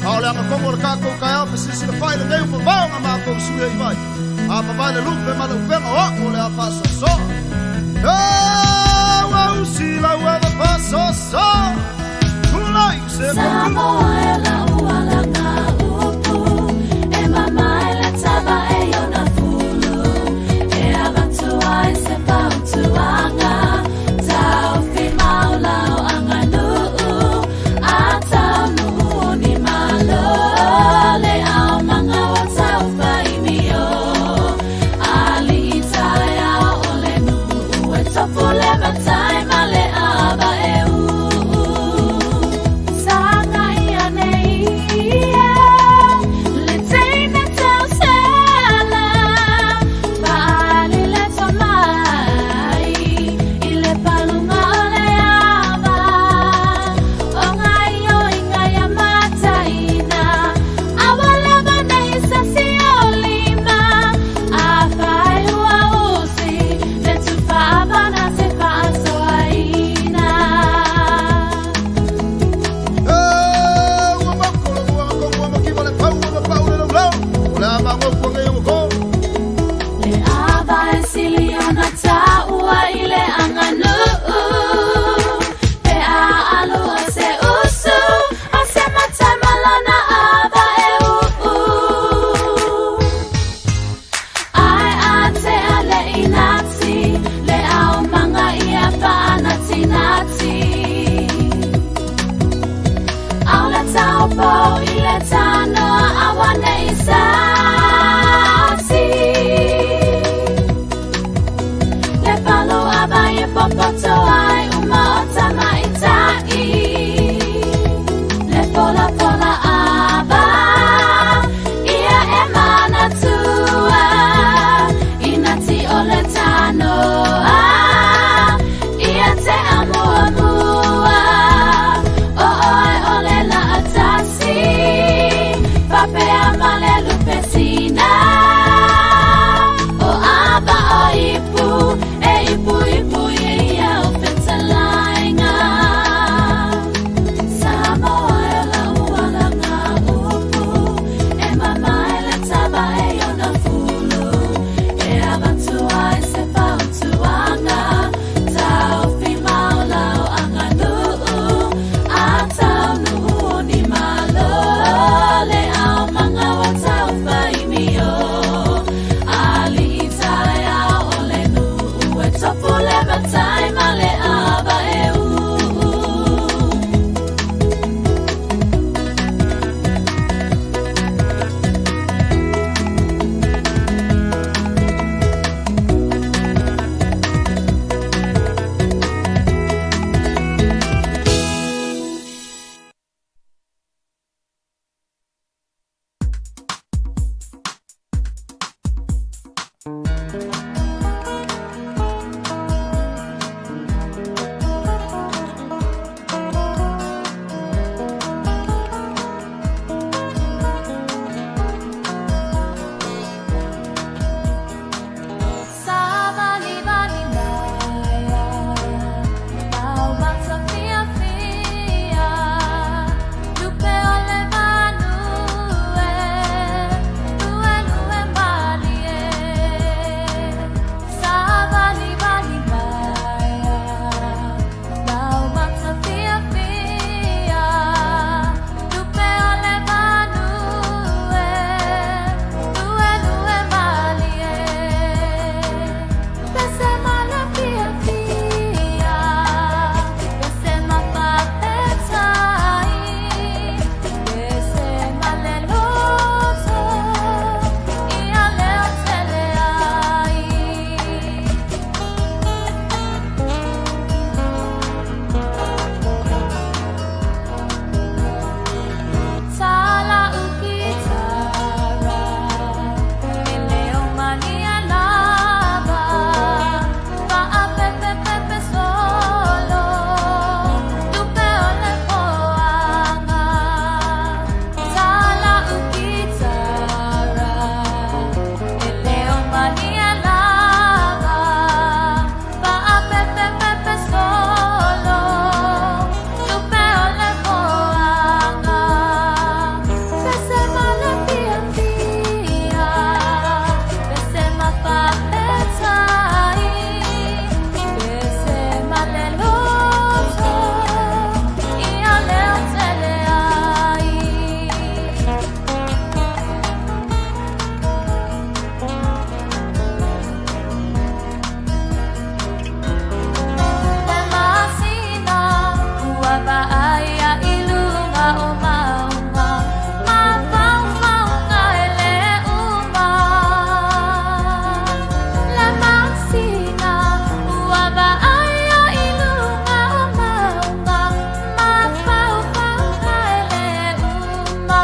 A o le agatonu o le tatou taeao fesilisila fai lenei ua vavao na matou sui ai vai. A vavae le lupe ma le upega o a'u o le a faasoasoa. E ua usi lau ava faasoasoa. Tulai se vaai i luga o mauga, mafaufauga e le uma. Le masina ua vaai i luga o mauga, mafaufauga e le uma.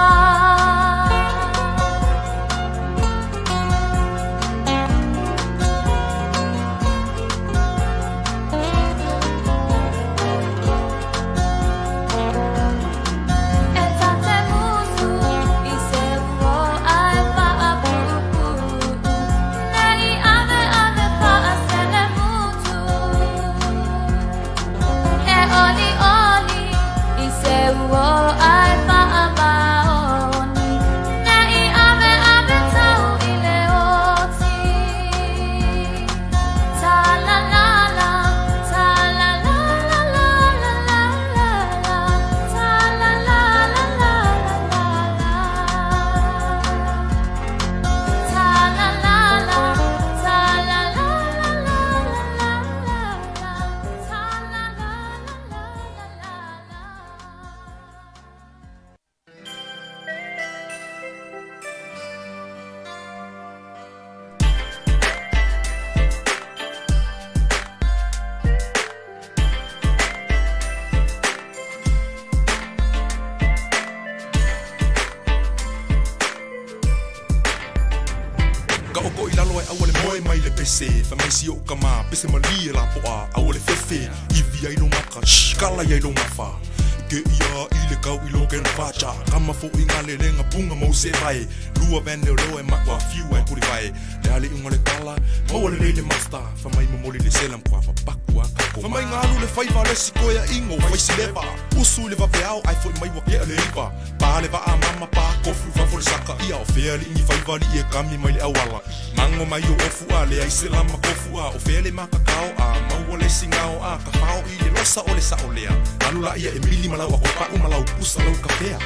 E ta te musu i se uo ae faapuupuu, nei ave ave faaselemutu. E oli oli i se uo ae faamaoni, nei ave ave tau i le oti. Ta la la la, ta la la la la la la la la, ta la la la la la la la. Ta la la la, ta la la la la la la la la, ta la la la la la la la. Ka oko i lalo ai aua le moe mai le pese. Fai mai si o'u kama, pese malie la po'a aua le fefe. Ivi ai lo maka, shh, kala i ai lo mafa. Ke ia i le kau i lo ken facha. Kama fo i ngā lelenga punga mau se vai. Lua vene o leo e matua fiu ai kuri vai. Le ale unga le tala, maua le lele masta. Fai mai momoli le selam kwa papaku a kako. Fai mai ngalu le faiva le sikoia ingo, fai si leva. Usu i le vaveao ai foi mai wa kea le iva. Pa le vaa mama pa kofu fafo le saka ia o fea li ingi faiva li e kami mai le awala. Mango mai o ofu a le ai se lama kofu a o fea le makakao a maua le singao a ka fao i le losa o le sao lea. Alu la ia e mili malau a ko pa'u malau pusa lau kafea.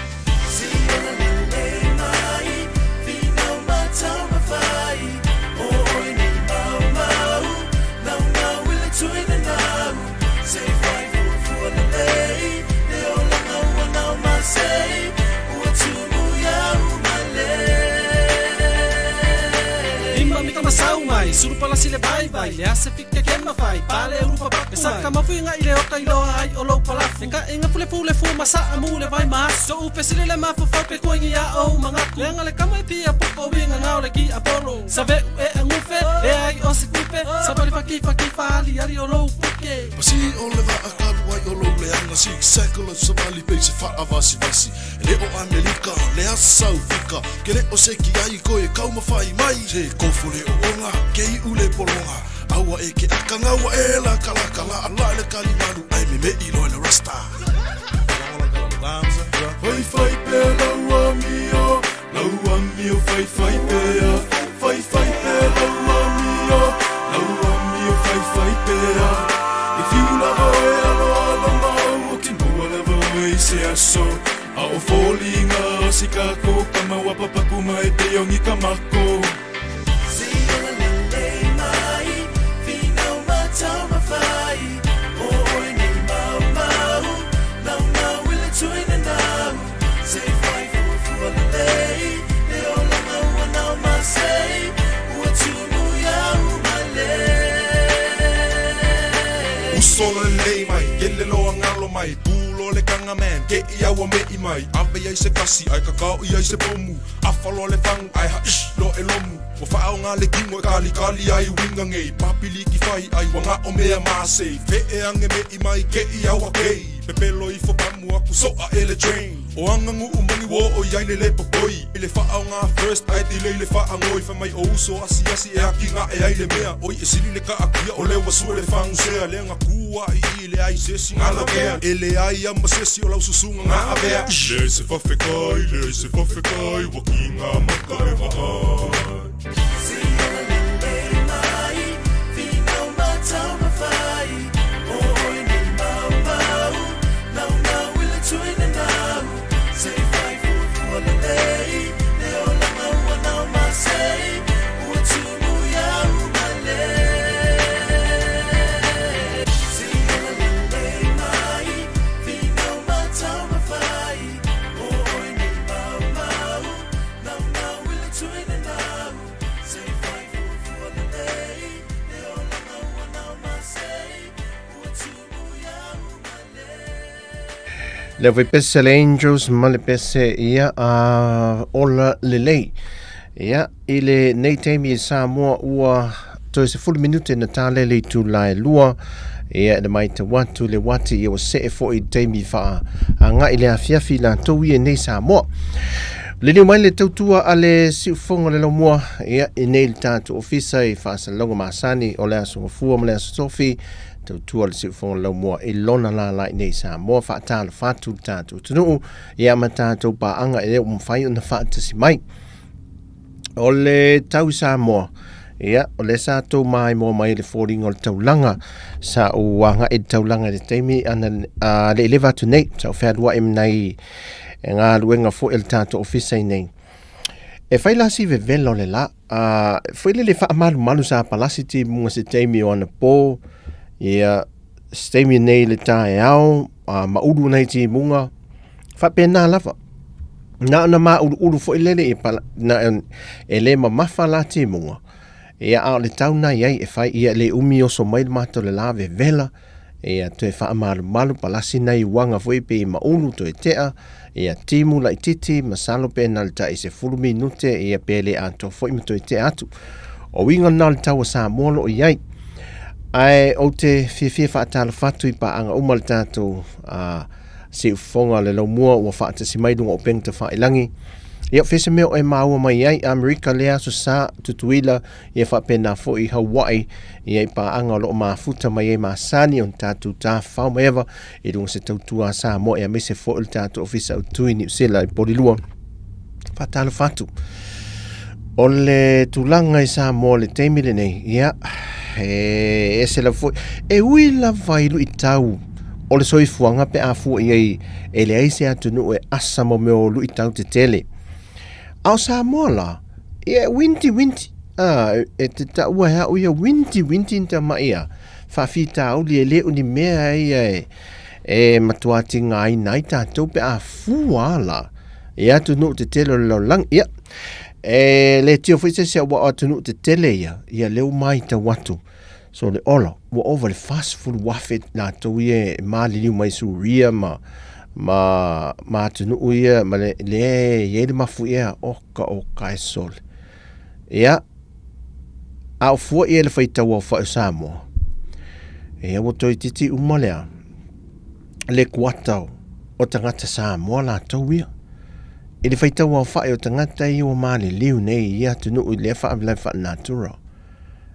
Ima mi kama sau mai, suru pala sile vai vai, le ase fike kema fai, pale urupa paku. E saka mafu inga i le oka i loa ai o lou palafu. E ka inga pule pule fu masa amu le vai mahasu. So upe sile le mafu fau pe kuingi ia o mangaku. Le anga le kama e pia popo winga ngao le ki apolo. Save u e angufe, le ai o se kupe. Sabali faki faki fali ali o lou puke. Pasi o le vaa kalu ai o lou leaga Zigzag o lau savali pei se faavasivasi. E le o Amerika, le asa Saufika. Ke le o se ki ai koe kaumafai mai. Se kofo le ooga, ke iu le pologa. Aua e ke aka gaua e lakalaka la ala le kalimalu ai me me i loe le rasta. Fai fai pea lau amio, lau amio fai fai pea. Fai fai pea lau amio, lau amio fai fai pea. E fiu lava e alo alo mau o te mua lava oe i se aso. A o foliga o si kako kama wapapaku mai pe ongi kamako. Uso le lelei mai, kele loa ngalo mai, pulo le kanga man, ke i aua me i mai, ave ai se kasi, ai kakao i ai se pomu, afa loa le fangu, ai ha ish lo e lomu, ua faaoga le kino e kalikali ai uiga nei, papiliki fai ai ua ga'o mea masei, fe'e age me'i mai ke i aua kei, pepelo ifo pamu aku so'a e le train. O aga gu'u moni ua oo i ai le lē popoi i le faaoga first ae tilei le faagoi fai mai o uso asiasi e akiga'e ai le mea oi e sili le kaakia o le ua sue le fagusea lega ku aʻiʻi le ai sesi galakea e leai ama sesi o laususuga gaavea. Leai se fafekai, leai se fafekai, ua kiga maka e vaai. Lea foi pese le Angels ma le pese ia a ola lelei. Ia, i le nei taimi i Samoa ua toe 10 minute na tālele i tūlae lua. Ia, e mai te watu le wati ia ua see foi i taimi wha a ngai le afiafi la tau ia nei Samoa. Liliu mai le tautua a le siufonga le laumua, ia, i nei le tātou ofisa i whaasalonga masani o le aso gafua ma le aso tofi, tautua le siufoga laumua i lona lala i nei Samoa, faatalofa atu le tatou atunuu, ia ma tatou paaga e le ua mafai ona faatasi mai. O le tau i Samoa, ia, o lea sa tou maimoa mai i le foliga o le taulaga, sa ou agai i le taulaga i le taimi ana a, le i leva atu nei, sa ou fealuai ma nai galuega foi a le tatou ofisa i nei. E fai la si vevela o le la, a, foi lele faamalumalu sa palasi timuga se taimi o anapo, ia, se taimi nei le taeao, a, maulu nai timuga, faapena lava. Na ona mauluulu foi lele i pala, na, e le mamafa la timuga, ia, a o le tau na i ai e fai, ia, le umi oso mai le mata o le la vevela, ia toe faamalumalu palasi nai uaga foi pei maulu toe tea, ia timu laititi masalo pe na le tai 10 minute ia pe le atoa foi ma toe tea atu. O uiga lena o le tau a Samoa o lo o i ai. Ae ou te fiafia faatalofa atu i paaga uma le tatou siufofoga le laumua ua faatasi mai luga o upega tafailagi. Ia, o fea se mea o e maua mai ai Amerika lea aso sa, Tutuila, ia faapena foi i Hawaii, ia i paaga o lo o mafuta mai ai masani ona tatou tafafao mai ava i luga se tautua a Samoa ia aemaise foi o le tatou ofisa autu i Niu Sila i Polilua. Faatalofa atu. O le tulaga i Samoa le taimi lenei, ia, e ese lava foi. E ui lava i luitau o le soifuaga pe a fua i ai e leai se atunuu e asa mo mea o luitau tetele. A o Samoa la, ia e winti winti, a, e te taua e au ia winti winti ni tamai a faafitauli e le o ni mea ia e, e matua tigaina ai tatou pe a fua la i atunuu tetele o le lalolagi. Ia, e le tio foi se isi aua o atunuu tetele ia, ia lea ua matau atu. So le ola, ua ova i le 40,000 latou ia e maliliu mai Suria ma ma ma atunuu ia ma le le i ai le mafuie oka oka e sole. Ia, a o fua ia le faitau aofai o Samoa, ia ua toeitiiti uma lea le kuata o tagata Samoa latou ia. I le faitau aofai o tagata ia ua maliliu nei i ia atunuu i lea faalavelave faalenatura.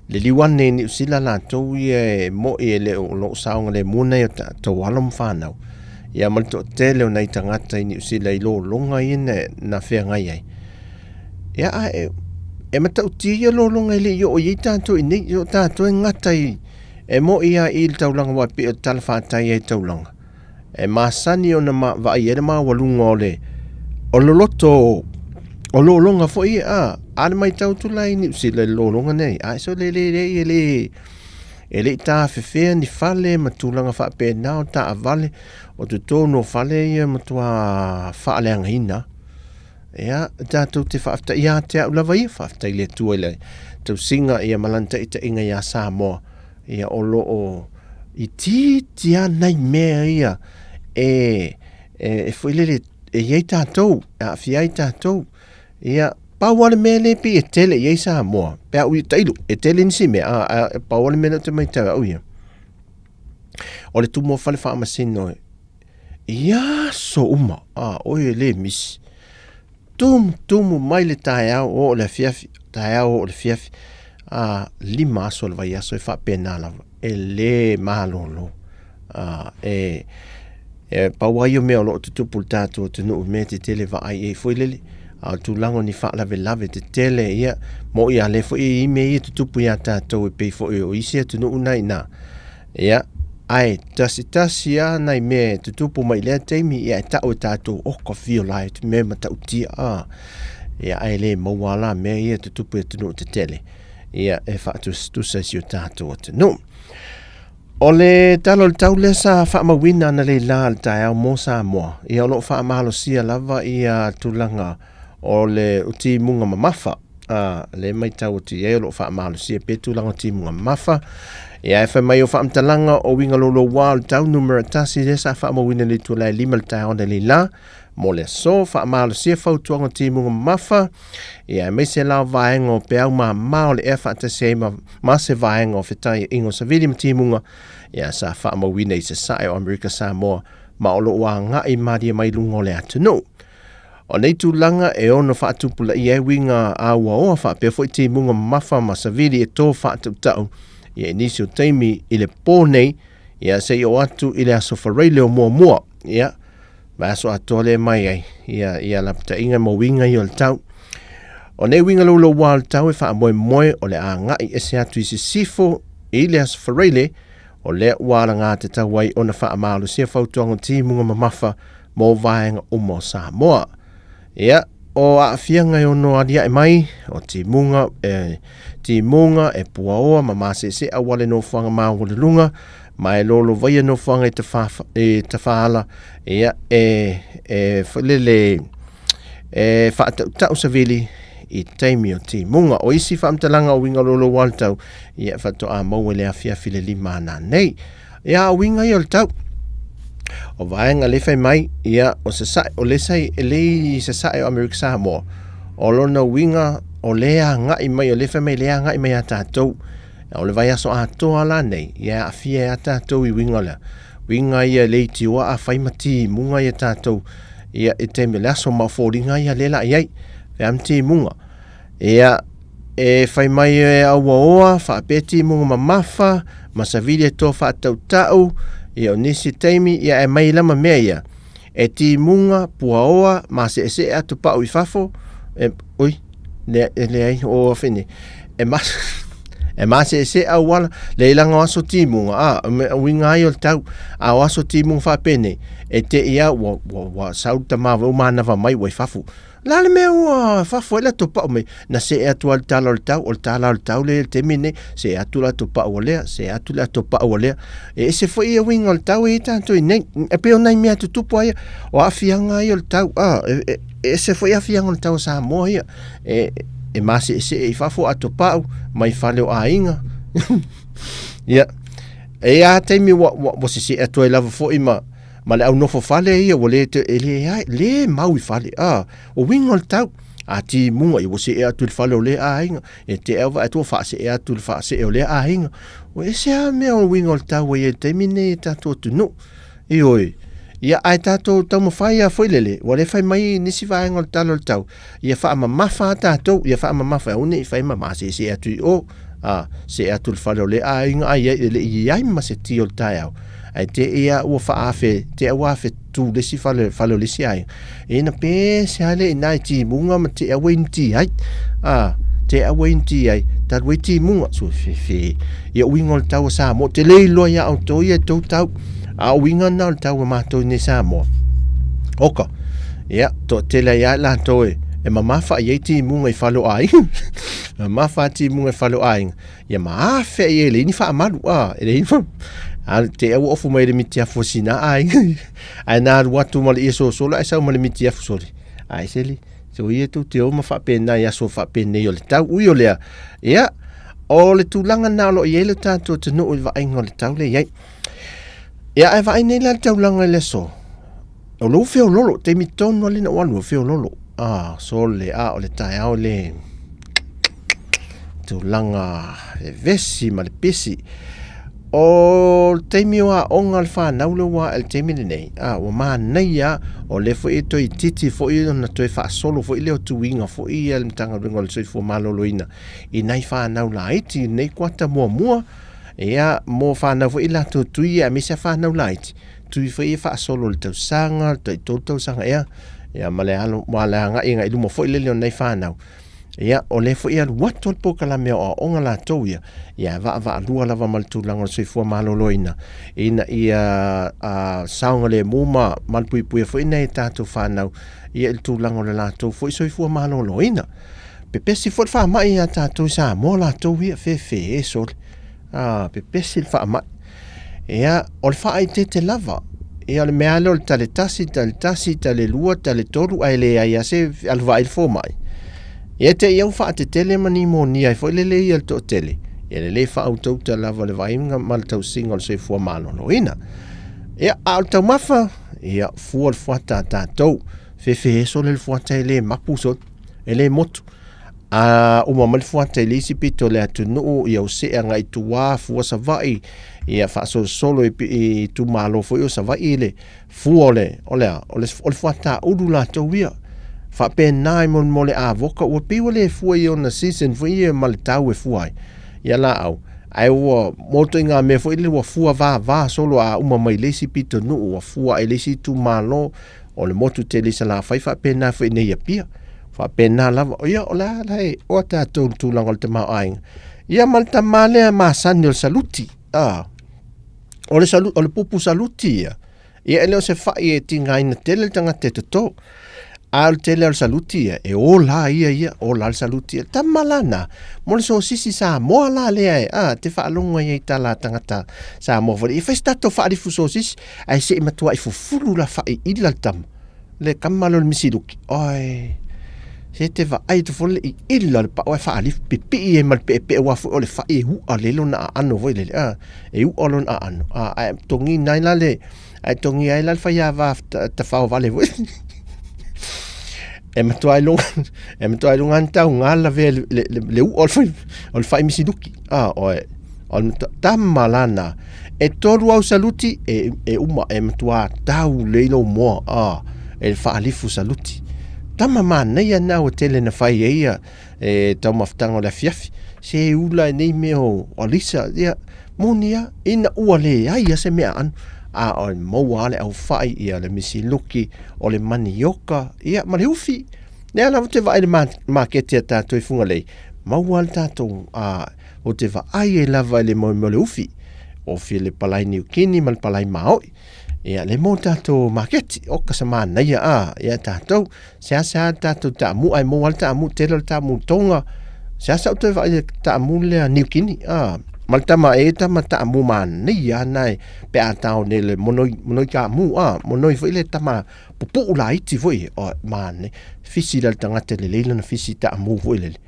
Liliu ane i Niu Sila latou ia e mo'i e le o lo o saogalemu nai o tatou alo ma fanau, ia ma le toatele o nai tagata i Niu Sila i lologa ia na, na feagai ai. Ia a e, e matautia ia lologa e le i oo i ai tatou i nei, o tatou e gata i, e mo'i lava i le taulaga aua e pei o le talafatai ai taulaga. E masani ona ma, vaai ai le maualuga o le o loloto o lologa foi ia, a, a le matau atu la i Niu Sila i le lologa nei, a so le le le e le e le i tafefea ni fale ma tulaga faapena o taavale o totonu o fale ia matua faaleagaina. Ia, tatou te faafetai ia te au lava ia, faafetai i le Atua i le tausiga ia ma lana taitaiga iā Samoa. Ia, o lo o itiiti lava nai mea ia e, e, e foi lele e i ai tatou, e aafia ai tatou. Ia, pau lava le mea lea pei e tele i ai Samoa, pe a ui, tailo, e tele nisi mea, a, a, pau lava le mea lea ou te matau e au ia, o le tumu o fale faamasino i aso uma, a, oi e le misi. Tumutumu mai le taeao oo i le afiafi, taeao oo i le afiafi, a, 5 aso o le vaiaso e faapena lava, e le malolo. A, e, e pau lava ia o mea o lo o tutupu i le tatou atunuu, mea tetele vaai i ai foi lele, a o le tulaga o ni faalavelave tetele, ia, mo'i lava lea foi e i ai mea ia e tutupu ia tatou e pei foi o isi atunuu na i ina. Ia, ae tasitasi lava nai mea e tutupu mai i lea taimi, ia e tau e tatou, oh, ka fio la e te mea matautia, ah. Ia, ae le maua lava la mea ia e tutupu i atunuu tetele, ia, e faatusatusa i si o tatou atunuu. O le tala o le tau lea sa faamauina analeila i le taeao mo Samoa, ia o lo o faamalosia lava ia tulaga o le timuga mamafa. A, lea e matau atu i ai o lo o faamalosia pea tulaga o timuga mamafa. Ia, e fai mai o faamatalaga o uiga louloua o le tau numera 1 lea sa faamauina i le itula e 5 i le taeao analeila mo le aso. Faamalosia fautuaga o timuga mamafa, ia aemaise la o vaega o peau mama o le ea faatasi ai ma, ma se vaega o fetaiaiga o savili ma timuga, ia sa faamauina i sasae o Amerika Samoa ma o lo o agai malie mai luga o le atunuu. O nei tulaga e ono faatupulaia ai uiga auaoa faapea foi timuga mamafa ma savili e to faatautau ia i nisi o taimi i le po nei, ia seia oo atu i le aso Faraile o muamua, ia vaiaso atoa lea mai ai, ia ia lapataiga ma uiga ia o le tau. O nei uiga louloua o le tau e faamoemoe o le a agai ese atu i sisifo i le aso Faraile, o lea ua alagatatau ai ona faamalosia fautuaga o timuga mamafa mo vaega uma o Samoa. Ia, o aafiaga e ono aliae mai, o timuga e, timuga e puaoa ma maseese aua le nofoaga maualuluga, ma e lolovaia nofoaga i tafa, i tafaala, ia, e, e foi lele, e faatautau savili i taimi o timuga. O isi faamatalaga o uiga louloua o le tau, ia, faatoa maua i le afiafi le 5 ana nei. Ia, o uiga ia o le tau. O vaega le fai mai, ia, o sasae, o le sai, e le i sasae o Amerika Samoa, o lona uiga, o le agai mai, o le fai mai le agai mai a tātou. O le vaiaso atoa la nei, ia aafia ai a tātou i uiga lea. Uiga ia le itioa a fai ma timuga ia tātou, ia, i taimi o le aso ma o foliga ia le la i ai. Fea ma timuga. Ia, e fai mai e auaoa, faapea timuga mamafa, ma savili e toa faatautau, ia o nisi taimi, ia e mai lama mea ia. E timuga, puaoa, maseesee atu pau i fafo, e, ui, le, e leai, o awhine, e mas, e maseesee auala, le ilanga o aso timuga, a, me, uiga ai o le tau, a o aso timuga faapenei, e te ia, ua, ua, ua sau le tama ua manava mai ua i fafo. Le a le mea ua fafo ai le latou pau mai? Na see atu lava le tala o le tau, o le tala o le tau lea i le taimi lenei, see atu le latou pau o lea, see atu le latou pau o lea. E ese foi ia uiga o le tau e i ai tatou i nei. E pei o nai mea tutupu lava ia, o aafiaga ia o le tau, a, e, e ese foi aafiaga o le tau o Samoa ia. E, e maseesee i fafo ato pau, mai fale o aiga. Ia, e ia taimi ua, ua, ua sesee atu ai lava foi ma, ma le au nofo fale ia ua le e le ai le mau i fale a o uiga o le tau a timuga ia ua see atu i le fale o lea aiga e te au vaai atu ua faasee atu i le faasee o lea aiga ua ese lava mea o uiga o le tau ua i ai i le taimi lenei e tatou atunuu ioe ia ae tatou taumafai lava foi lele ua le fai mai nisi vaega o le tala o le tau ia faamamafa a tatou ia faamamafa aua ne i fai ma maseese atu i o a see atu i le fale o lea aiga ai ai e le i ai ma se ti o le taeao ae te ia ua faaafe te ua afe tu le isi fale fale o le isi aiga e na pese lava le ina i timuga ma te aua ini ti ai a te aua ini ti ai talu ai timuga so fefe ia uiga o le tau o Samoa te le iloa ia outou ia tou tau a o uiga na o le tau o matou nei Samoa oka ia toatele ai lava latou e e mamafa i ai timuga i fale o aiga mamafa timuga i fale o aiga ia ma afe ai e leai ni faamalu a e leai a te au ofu mai le mitiafu o sina aiga ae na alu atu ma le ia sosolo ae sau ma le mitiafu sole ae seli so ia tou te o ma faapena i aso faapenei o le tau ui o lea ia o le tulaga na o lo o i ai le tatou atunuu i le vaaiga o le tau lea i ai ia ae vaai nei la le taulaga i le aso o lou feololo taimi tonu lava lea na ou alu o feololo a sole a o le taeao le tulaga vevesi ma le pisi o le taimi o aoga a le fanau lea ua ae i le taimi lenei a ua manaia o lea foi e toe itiiti foi ona toe faasolo foi lea o tuiga foi ia le Matagaluega o le Soifua Maloloina i nai fanau laiti i lenei kuata muamua ia mo fanau foi latou tui aemaise a fanau laiti tui foi e faasolo i le tausaga, le taitolu tausaga ea, ia ma le alo, ma le agai agai i luma foi lele o nei fanau. Ia, o lea foi e alu atu le polokalame o aoaoga latou ia, ia e vaavaalua lava ma le tulaga o le soifua maloloina, ina ia saogalemu ma malupuipuia foi nai a tatou fanau ia i le tulaga o le latou foi soifua maloloina. Pepesi foi le faamai ia tatou i Samoa latou ia, fefe e sole. A, pepesi le faamai. Ia, o le faaeteete lava. Ia, o le mea lava lea o le tale tasi, tale tasi, tale lua, tale tolu, ae leai lava se alu vaai le fomai. Ia te i au faatetele ma nimonia ai foi lelei ia le toatele, ia lelei faautauta lava le vaaiga ma le tausiga o le soifua maloloina. Ia, a o le taumafa, ia, fua le fuata a tatou. Fefe sole le fuata e le mapu sole, e le motu. A uma mai le fuata i le isi pito o le atunuu, ia o see agai i tua, fua Savaii, ia faasolosolo i, i itumalo foi o Savaii le fua o le, o le a, o le, o le fuata ulu latou ia. Faapena i mo le avoka, ua pei ua le fua i ona season foi ia ma le tau e fua ai. Ia laau, ae ua mo ituaiga mea foi lele ua fua vava solo a uma mai le isi pitonuu, ua fua i le isi itumalo, o le motu tele i Salafai faapena foi nei Apia. Faapena lava. Ia, o le a la e oa tatou i le tulaga o le tamaoaiga. Ia ma le tama lea masani o le saluti. Ah, o le, salu, o le pupu saluti ia. Ia e le o se fai e tigaina tele le tagata e toto. A o le tele o le saluti ia, e ola ia ia, ola le saluti ia. Tama la na, mo le sosisi Samoa la lea e, a, te faalogo ai i tala a tagata Samoa foi. E fai se tatou faalifu sosisi, ae se i matuai fufulu la fai ila le tama. Le kama lea o le misiluki, oi, se te vaai atu foi le iila o le pao ae faalifu pipii ai ma le peepee aua foi o le fai e u'a lelei lona aano foi lele, a, e u'a lona aano, a, ae togiina ai la le, ae togia ai la le faiava tafao vale foi. E matua iloga, e matua iloga ni tauga lavea le, le, le, le u'a o le fai, o le fai misiluki. A, oe, o le matua, tama lana, E tolu au saluti e, e uma e matua tau lei lou moa a e le faalifu saluti. Tama manaia na ua tele na fai e ia e taumafataga o le afiafi. Se ula e nei mea o alisa ia moni a ina ua leai a se mea aano a o maua a le au fai ia le misiluki o le manioka ia ma le ufi. Lea lava te vaai le maketi a tātou i Fugalei, maua le tātou a o te vaai ai lava i le mau mea o le ufi, ofi le palai niukini ma le palai maoi. Ia, le mo tātou maketi, o ka sa manaia a, ia tātou, seasea le tātou taamu, ai maua le taamu, tele o le taamu tonga, seasea o toe vaai le taamu lea niukini, a, ma le tama e tama taamu manaia ana e, pe a tao nei le monoi, monoi taamu, a, monoi foi le tama pupuu laiti foi, o, manaia, fisi la le tagata lelei lana fisi taamu foi lele.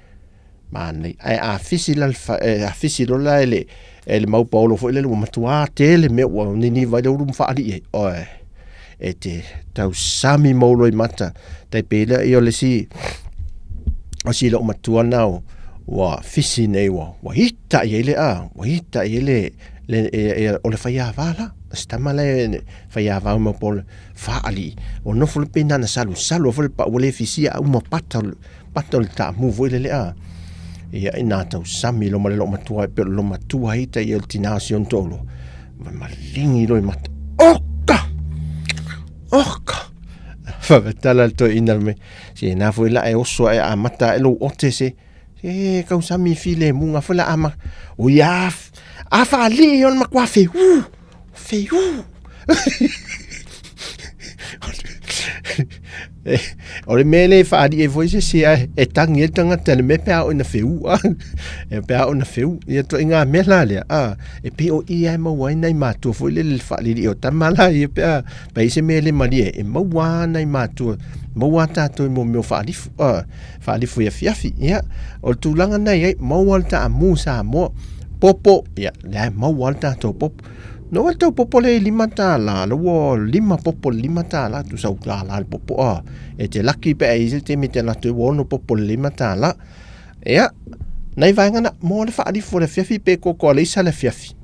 Manaia. Ae a fisi la le a fisi loa la e le e le mau paolo foi lele ua matuā tele mea ua niniva ai le ulu ma faalii ai. Oe, e te tausami mau loa i mata. Tai pei lea ia o le isi o si lou matua na o ua fisi nei ua ua ita i ai le a, ua ita i ai le le e, e, o le faiāvā la. Se tama la e faiāvā mau paolo faalii. Ua nofo le pei na na salusalu foi le pau ua le fisia a uma pata pata o le taamu foi lele a. Ia ina tausami lo ma le loomatua e pe o le loomatua ita ia o le tinā o si ona toalua. Ma maligi loa i mata. Oka! Oka! Faamatala le toeaina mai. Se na foi la e oso ae amata ae lou ote se. Se tausami filemu nga foi la ama. O ia a faalii ona matua feū. Feū. O le mea lea e faalii ai foi se isi ae e tagi ai le tagata i le mea pe a oo ina feū a. E pe a oo ina feū. Ia ituaiga mea la lea, a, e pei o i lava e maua ai nai matua foi lele i le faalilii o tama la ia pe a pe i ai se mea e le malie ai, e maua lava nai matua, maua lava tatou i mea o faalifu, a, faalifu i afiafi. Ia, o le tulaga lena e i ai, maua le taamu Samoa, popo, ia, lea e maua lava le tatou popo. No le tau popo le $5, la ua lima popo le $5, tusa ua $1 le popo a. E te laki pe a i ai se taimi e te alu atu ai ua ono popo le $5. Ia, nai vaega na, mo le faalifo o le afiafi pe koko aleisa le afiafi.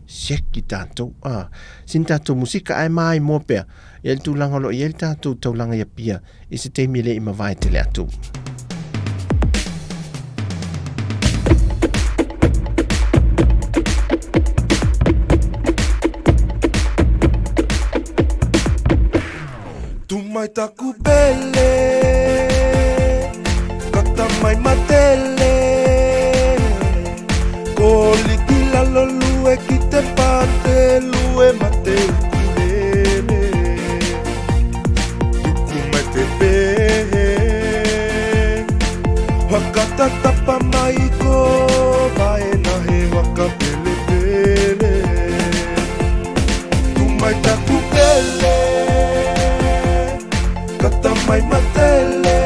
Siaki tatou, a, sina tatou musika ae maimoa pea, ia le tulaga o lo o i ai le tatou taulaga i Apia i se taimi e le i mavae tele atu. Tu mai taku pele, kata mai matele. Ko liki lalo lue ki te pate lue mate ukulele. Tuku mai te pehe, whakatatapa mai ko vaena he waka pelepele. Tu mai taku pele, kata mai matele.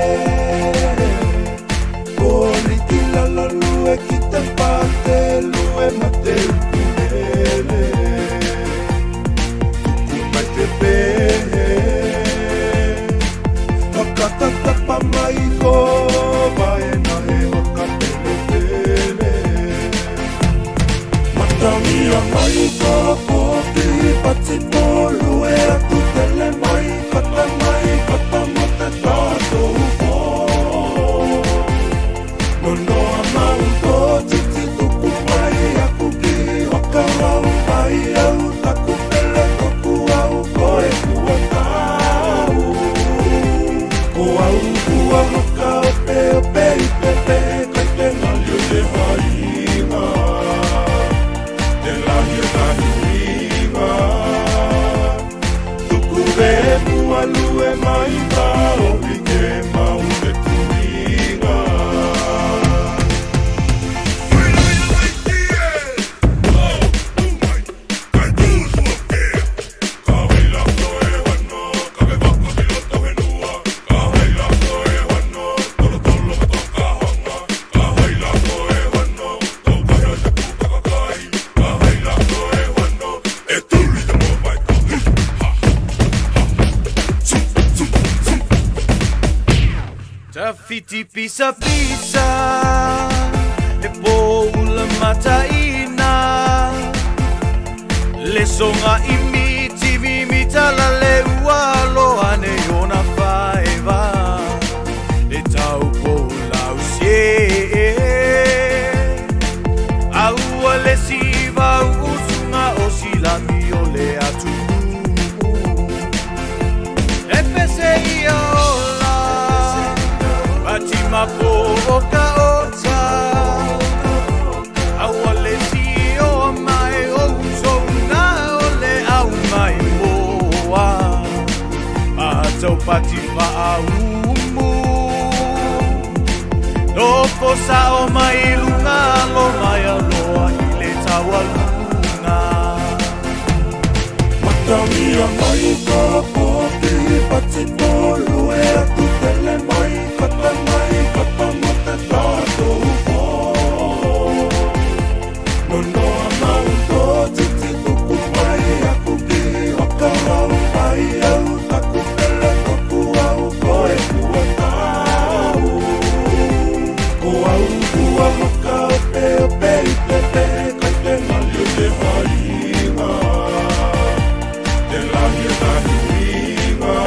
mai talo i ke mau te tuiga. Tawhiti pisa pisa E pō ula mataina Le songa imi tivi mita la le ua loa nei ona faeva Le tau po lau sie Aua le siva usunga o silami o le atu E pese ia ola Fatima po o ka ota Aua le si o mai o uso na o le au mai moa A tau pati wha umu Loko sa o mai lunga lo mai aloa i le taualunga Matamia mai ka pōki pati tolu e atu tele mai kata mai kata mo te tātou pō. Nonoa mau tō titi tuku mai aku ki wakarau ai au taku pele toku au koe kua tau. Ko au kua maka ope ope i te te kai te mali o te hainga. Te lahi e tahi uiga.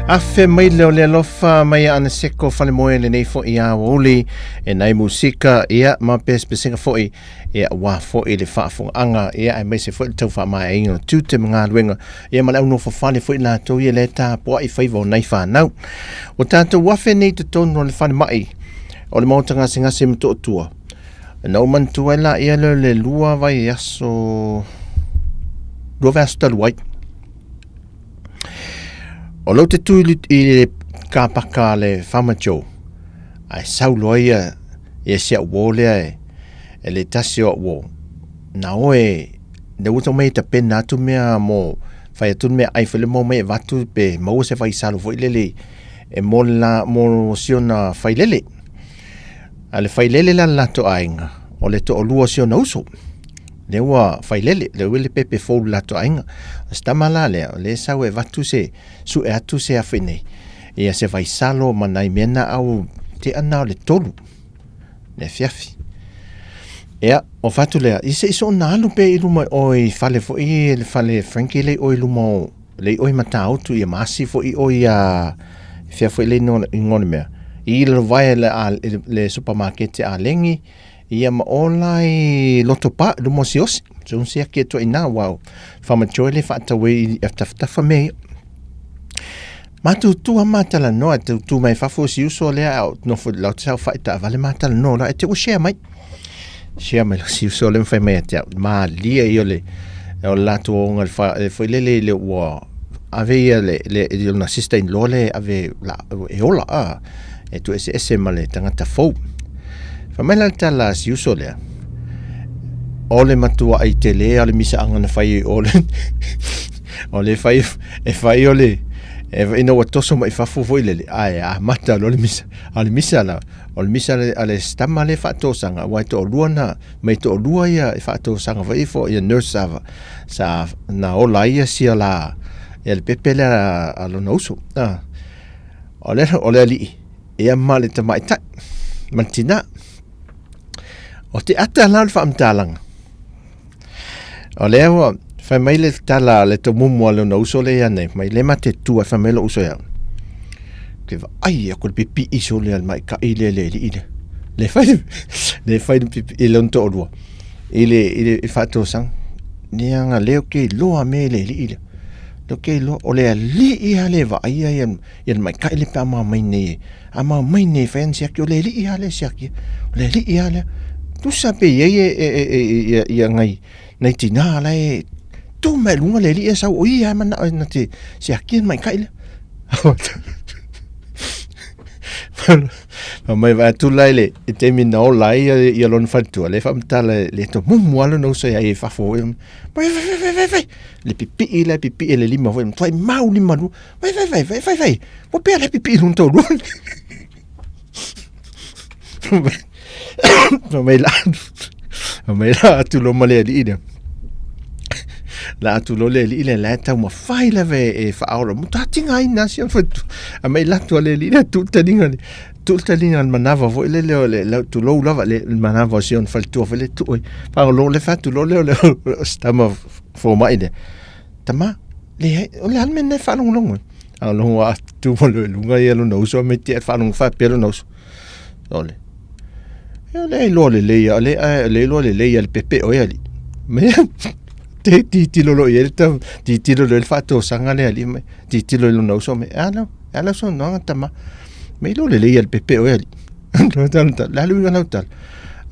Afe mai lea o le alofa mai a Anaseko Falemoe lenei foi aoauli e nai musika ia ma pesepesega foi ia aua foi le faafogaaga ia aemaise foi le tau faamaeaina o tiute ma galuega ia ma le au nofo fale foi latou ia le tapuai faiva o nai fanau. Ua tatou afe nei totonu o le falemai o le maota gasegase i Motootua. Na ou manatua ai laia lea o le 2 vaiaso 2 vaiaso talu ai. O lou te tu i le kapaka a le Farmer Joe, ae sau loa ia, ia si au uo lea e, e le tasi o au uo. Na oe, le ua tau mai e tapena atu mea mo, fai atu le mea ai foi le mo mai e vatu pe maua se vaisalo foi lele e mo le la, mo si ona failele. A le failele la le latou aiga, o le toalua o si ona uso. Lea ua failele, lea ua le pepe fou le latou aiga. O se tama la lea, o lea e sau e avatu se, sue atu se afe nei, ia se vaisalo ma nai mea na au tea na o le 3, le afiafi. Ia, o fatu lea, i se i soona alu pe i luma o i fale foi, le fale Frankie le o i luma o, le i o i Matautu, ia masi foi o ia, fea foi le ingoa le mea. I lalo vae le, le, le supermarket a Lengi, Ia ma ola i loto pa luma o siosi. So un siaki atu ai nā wau. Whamachoe le whaatawe i tafatafa me ia. Mātūtū a mātala noa, te tū mai fafo si uso lea, au nofo lau te sau whaita a vale mātala noa la, e te ua share mai. Share mai si uso le mwhai mai a te au. Mā lia i o le, o le lātou onga le wha, e whai lele le ua, ave ia le, le, le na sister in law le, ave la, e ola a, e tu ese ese ma le tangata fou. Fai mai la le tala a si uso lea, o le matua ai tele a le misaaga na fai o le o le fai e fai o le e ina ua toso mai fafo foi lele ae amata loa le misa a le misa la o le misa a le stama le faatosaga aua e toalua na mai toalua ia e faatosaga foi fo ia nurse sa sa na ola ai ia sia la ia le pepe lea a lona uso a o le o le alii Ia ma le tamaitai, ma le tinā. O te ata la o le faamatalaga. O lea ua fai mai le tala le tomumu a lona uso le ia nei, mai le mate tua fai mai lo uso ia. Ke vaai aku le pipi'i sole a le maika'i lea le alii lea. Le fai le fai le pipi'i le ona toalua i le i le faatosaga. Leaga lea ou te iloa me le alii lea. Lea ou te iloa o le alii lava le vaaia ia Ia le maikai le pe a mamai nei e. A mamai nei e fai ana siaki, o le alii lava lea e siaki. O le alii lava lea. Tusa pe i ai e, e, e, e, ia, ia ngai, nai tinā la e tū mai lunga le alii e sau o ia e manao e na te siaki e maikai lea. Fa mai vai atu la i le i taimi na ola ai ia, ia lona faletua, le faamatala le tomumu lava lona uso ia i fafo. Vai, vai, vai, vai, vai. Le pipii la pipii le lima foi, matuai mau lima lua. Vai, vai, vai, vai, vai, vai. Ua pea le pipii lona toalua. Fai mai la, fai mai la atu loa ma le alii lea. La atu loa le alii lea, la e taumafai lava e faaola. Matua tigaina si ona faletua. A mai la atu a le alii lea, tuu le taliga, tuu le taliga le manava foi lele o le, le tulou lava le manava o si ona faletua foi lele tuu ai. Faalogologo le fai atu loa lea o le o si tama fomai lea. Tama, leai, o le a le mea lena e faalogologo ai? A logo a tu ma le luga ia lona uso me te faalogologo faapea lona uso. O le, ia le iloa lelei ia, le, le iloa lelei ia le pepe o ia alii. Me, te titilo loa i ai le tau, titilo loa i le faatosaga le alii mai, titilo i lona uso me, a lau, a lau saunoaga tama. Me iloa lelei ia le pepe o ia alii. Le a le uiga lau tala.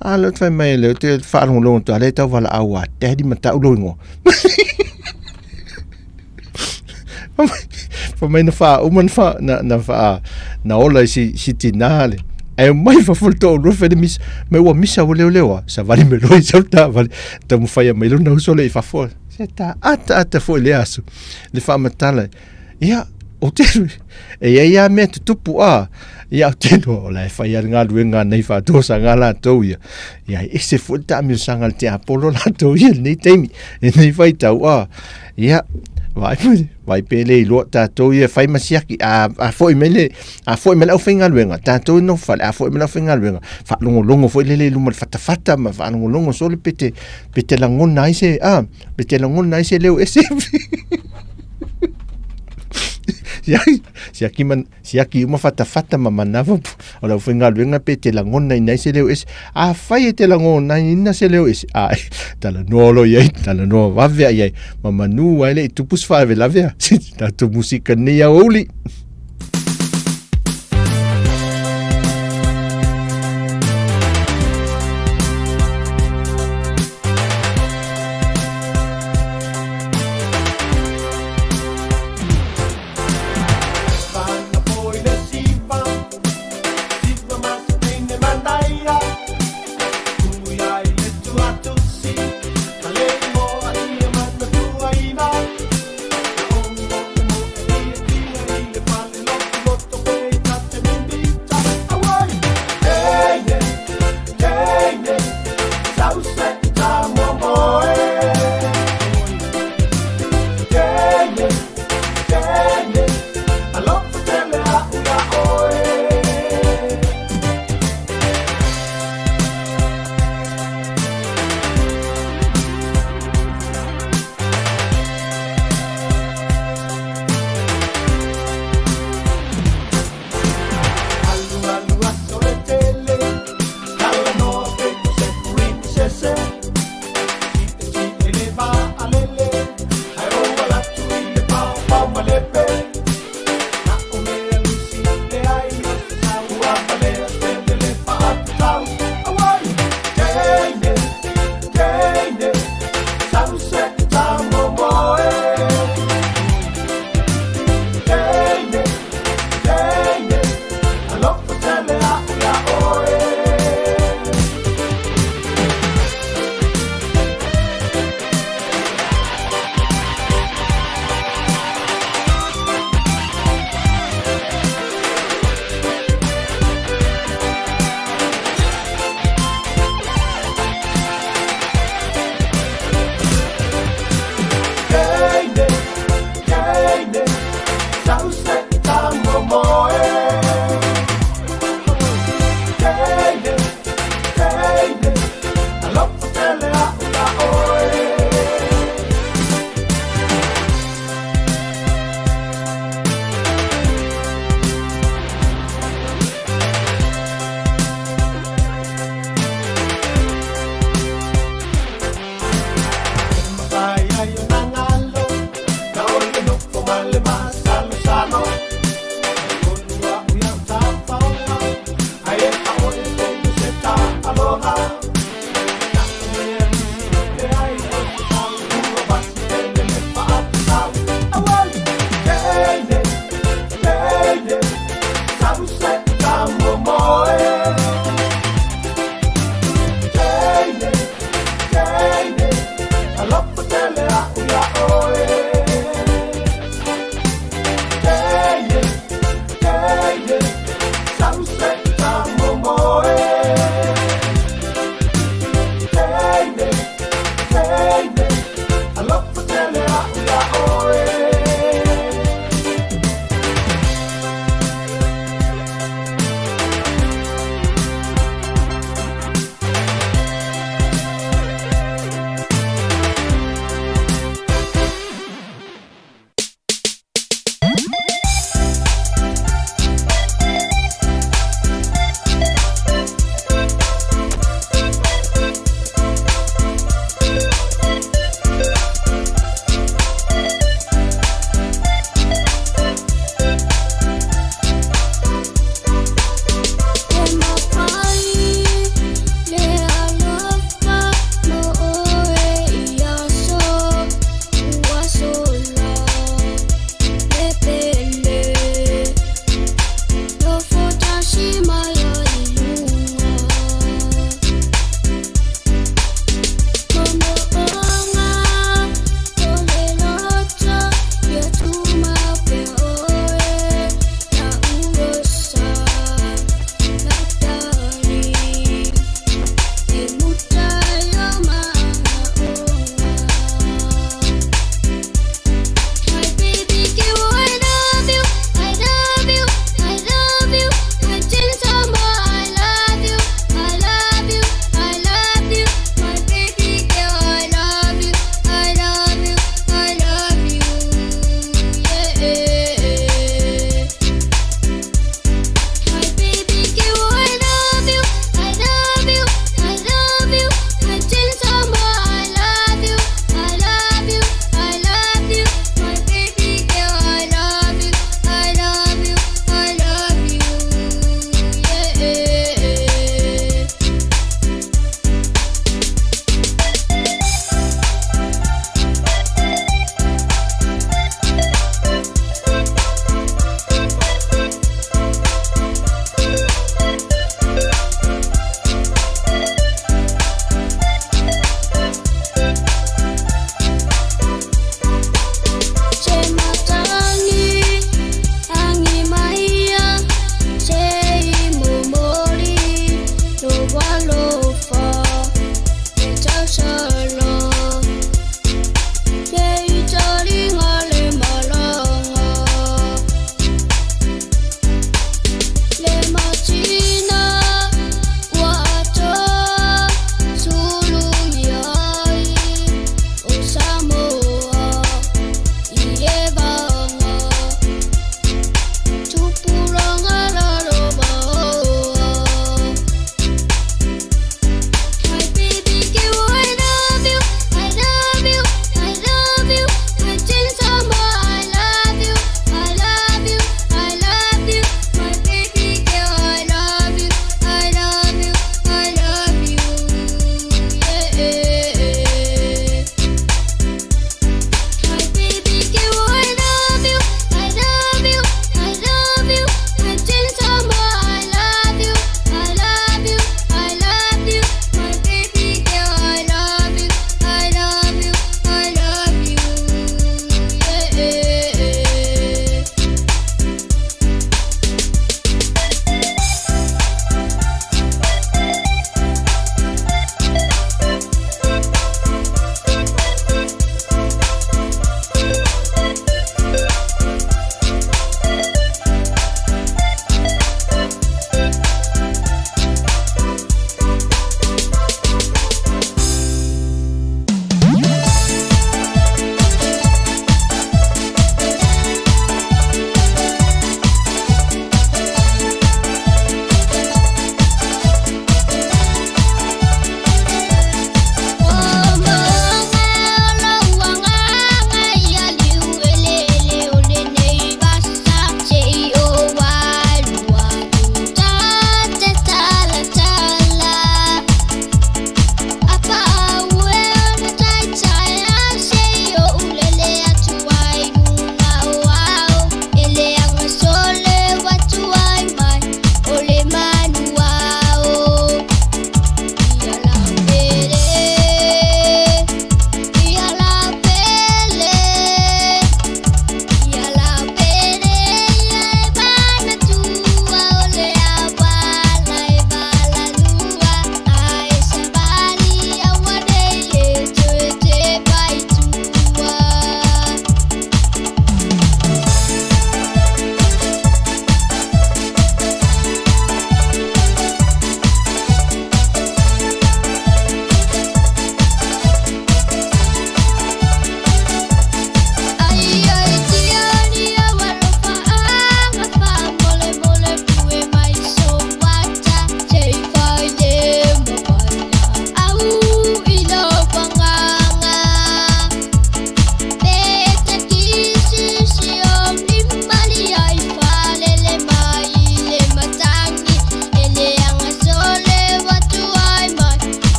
A lea ou te fai mai lea ou te faalogologo atu a lea e tau valaau a daddy ma tau lou igoa. Fai mai na faauma na fa na na faa na ola i si si tinā le. Ae omai fafo le toalua fai le misa. Mai ua misa ua leoleo a. Savali mai loa i sau taavale. Taumafai mai lona uso lea i fafo. Se ta ata ata foi lea aso. Le faamatala. Ia, o te e iai lava mea tutupu a. Ia, o te iloa, o la e fai lava le galuega a nei faatosaga a latou ia. Ia, e ese foi le taamilosaga a le tiapolo latou ia i lenei taimi, i lenei vaitau a. Ia, vaai, vaai pe le iloa tatou ia e fai ma siaki. A, a foi mai le, a foi mai le aufaigaluega, tatou e nofo fale, a foi mai le aufaigaluega, faalogologo foi lele i luma o le fatafata ma faalogologo solo pe te, pe te lagona ai se, a, pe te lagona ai se leo ese. Siaki ma siaki uma fatafata ma manava o le aufaigaluega pe te lagonaina ai se leo ese. Afai e te lagonaina se leo ese, ae talanoa loa i ai, talanoa vave lava i ai, ma manu ai le i tupu se faalavelave a. Tatou musika nei aoauli.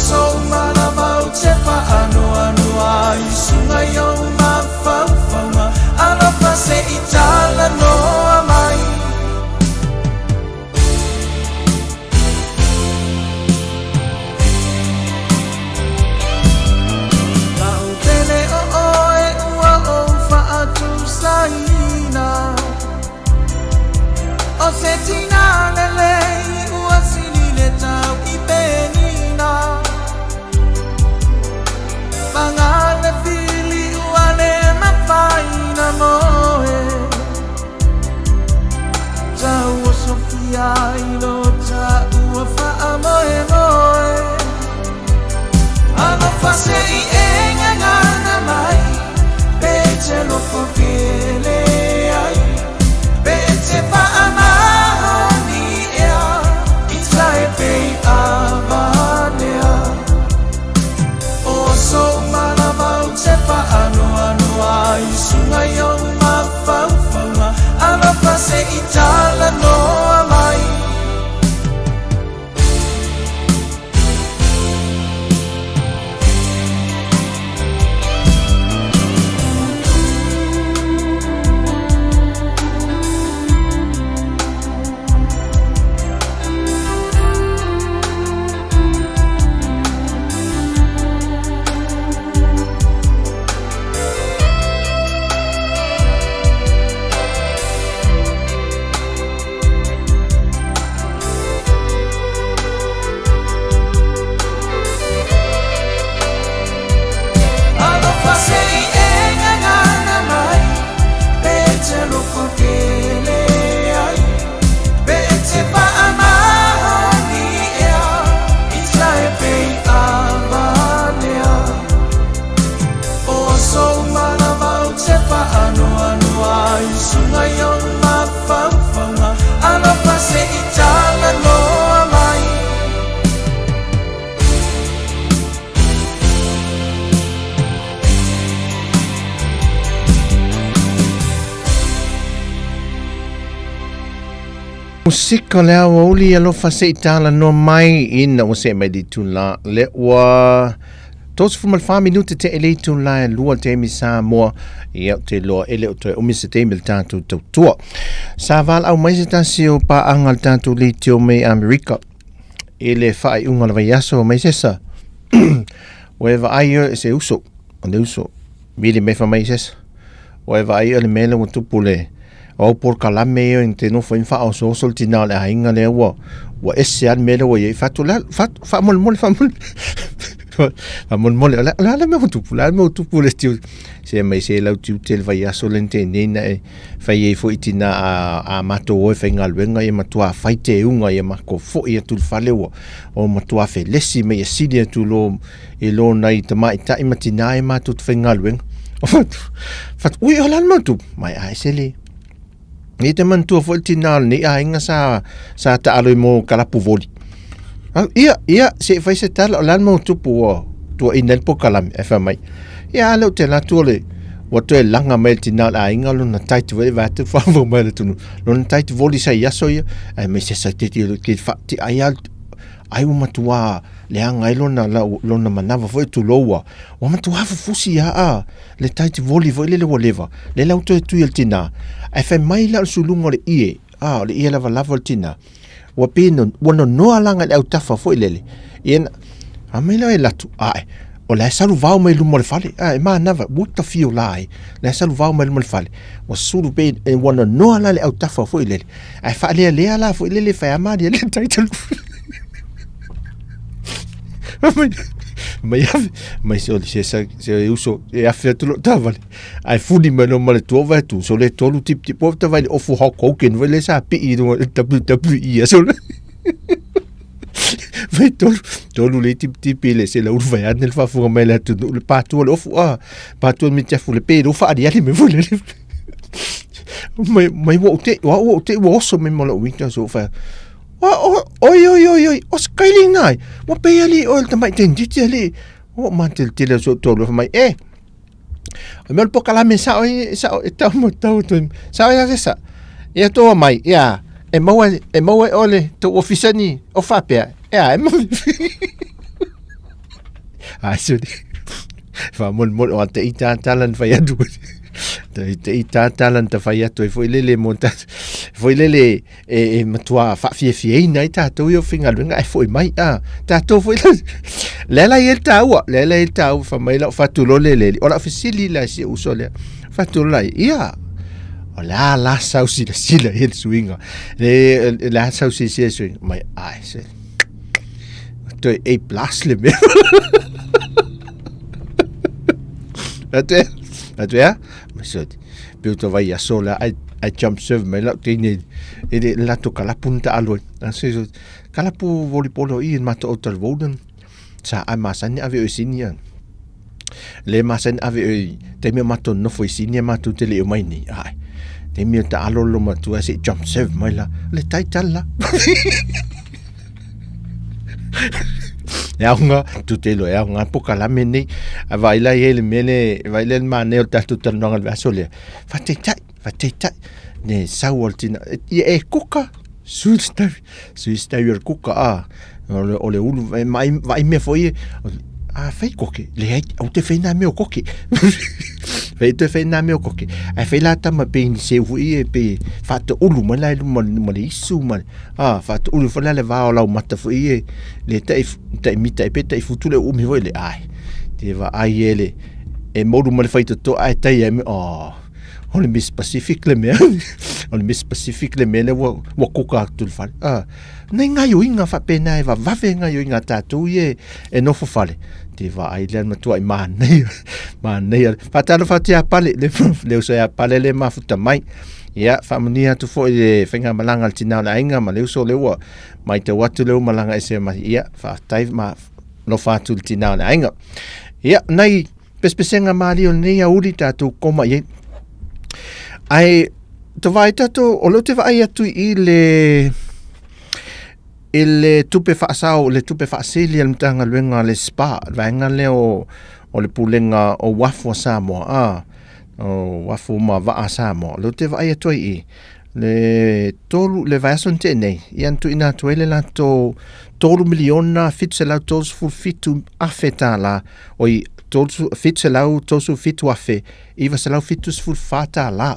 sou manava ou te faanoanoa ai i suga i ou mafaufauga. Alofa se i talanoa mai. La'u pele o oe ua ou faatusaina. O se tina lelei ua sili le tau i penina. Paga le fili ua le mafai na moe. Tau osofia ai lo taua faamoemoe. Alofa se i e gagana mai, pe te lofo kele ai, pe te faamahoni ea, i tae pei avanea. O sou manava ou te faanoanoa ai i suga i ou mafaufauga. Alofa se i talanoa mai. Alofa se i e gagana mai, pe te lofo kele ai, pe te faamahoni ea, i tae pei avanea. O sou manava ou te faanoanoa ai i suga i ou mafaufauga. Alofa se i talanoa mai. Musika o le aoauli alofa se i talanoa mai ina ua see mai le itula le ua 34 minute te e le itula e lua taimi Samoa. Ia ou te iloa e le o toe umi se taimi le tatou tautua. Sa valaau mai se tasi o paaga le tatou leitio mai Amerika i le faaiuga o le vaiaso mai sesa. Ua e vaai oe i se uso, o le uso, vili mai fai mai sesa. Ua e vaai oe i le mea lea ua tupu le o au polokalame ia i te nofo ai ma faaosooso le tina o le aiga lea ua ua ese lava le mea lea ua i ai. Fatu le fatu faamolemole faamolemole faamolemole o le a le mea ua tupu? O le a le mea ua tupu le tiu se mai se lau tiute le vaiaso lea na tea nei na e fai ai foi tina a a matou o e faigaluega ia matua fai teuga ia matou foi atu i le fale ua o matua felesi mai e sili atu lo i lo nai tamaitai ma tina e matou te faigaluega. O fatu, fatu, ui, o le a le mea ua tupu? Mai ai se le. Nei te manatua foi le tina o lenei aiga sa, sa taalo i mo kalapu voli. Au, ia, ia, se i fai se tala, o le a le mea ua tupu ua tuuaina ai le polokalame, ae fai mai, ia, a lea ou te alu atu o le, ua toe laga mai e le tina o le aiga lona tight voli, vae atu le faafofoga mai a le atunuu, lona tight voli sa i aso ia, ae mai se sa te, te, te, te, ai lava ai ua matua leaga ai lona, lona manava foi tulou ua, ua matua fufusi lava a le tight voli foi lele ua leva, lea la ua toe tui e le tina, ae fai mai la o le suluga o le ie, a o le ie lavalava o le tina, ua pei ua nonoa laga i le autafa foi lele, ia na, a mai la e latu, ae, o la e saluvao mai luma o le fale, a e manava, ua tafio la ai, la e saluvao mai luma o le fale, ua sulu pei, e, ua nonoa la le autafa foi lele, ae faalealea la foi lele fai a malie le title. Mai, mai ave, mai se se se se uso e afe atu lo taavale. Ae fuli mai loa ma le tua vai atu, so le tolu tipitipi o ta vai le ofu Hulk Hogan foi le sa pii i luga o le WWE aso la. Vai tolu, tolu le tipitipi le se laulu vai ane le faafofoga mai le atunuu le patua le ofu a, patua le mitiafu le pe lo faaliali mai foi le mai mai ua ou te ua ou te ua oso mai ma lou ita so fa Oi, oi, oi, oi, o se kaili nai. Ua pei ali o le tamai tenditi ali. O mateltele so tolu fa mai e. O mea o le pokalame sao e sao e tau mo tau tu. Sao e sa. Ia toa mai, ia e maua e maua e ole tō ofisa ni o faapea. Ia e maua. Ai soli. Faamolemole o a te ita tala na fai atu. Te ita tala na fai atu ai foi lele mo ta foi lele e, e matua faafiafiaina ai tatou ia o faigaluega ae fo'i mai a tatou foi le la i ai le taua le la i ai le taua fai mai lau faatulole le alii o lau fesili la i si ou uso lea faatulole la ia o le a la sau silasila i ai le suiga le le a sau silasila i le suiga mai ai se toe A plus le mea atu e atu e mai se pe o vai aso la ai ai jump serve mai lau teine e le lato kalapu na taalo ai. A se kalapu volleyball o i matou o Talvoden sa ai masani ave o i sini a. Le masani ave o i taimi o matou nofo i sini matou te le o mai nei. Ai. Taimi o taalo lo matua se jump serve mai la. Le taital la. E aoga, tu te iloa e aoga pokalame nei. A vaai la i ai le mea le, vaai lea le manaia o le tatou talanoaga i le vaiaso lea. Faataitai, faataitai, ne sau o le tina, ia e kuka, sui le taui, sui le taui o le kuka, a, o le, o le ulu, e vaai, vaai mea foi, a fai koke, leai, aua te fai nā mea o koke. Fai toe fai nā mea o koke. Ae fai la tama pei ni seu foi e pe faataulu mai la i luma, luma le isu ma le, a faataulu foi la le va o lau mata foi e le tai tai mita e pe tai futu le umi foi le ai. Te vaai e le e moru ma le faitotoa ae tai ai me oh o le Miss Pacific le mea o le Miss Pacific le mea lea ua ua kuka atu le fale. Ah, nei gaioiga faapena e vavave gaioiga a tatou ia e nofo fale. Te vaai lea matuai manaia manaia. Faatalofa atu ia Pale le le uso ia Pale le mafuta mai. Ia, faamanuia atu foi le faigamalaga a le tina o le aiga ma le uso lea ua matau atu lea ua malaga ese mai. Ia, faafetai ma alofa atu i le tina o le aiga. Ia, nai pesepesega malie o lenei aoauli tatou koma i ai. Ae, to vaai tatou, o lea ou te vaai atu i le i le tupe faasao, le tupe faasili a le Matagaluega a le SPA, le vaega lea o, o le Pulega o Uafu a Samoa, a, o uafu ma vaa a Samoa. O lea ou te vaai atu ai i le tolu, le vaiaso na tea nei, ia na tuuina atu ai le latou tolu miliona 737 afe tālā, oi, 737 afe 974 tālā.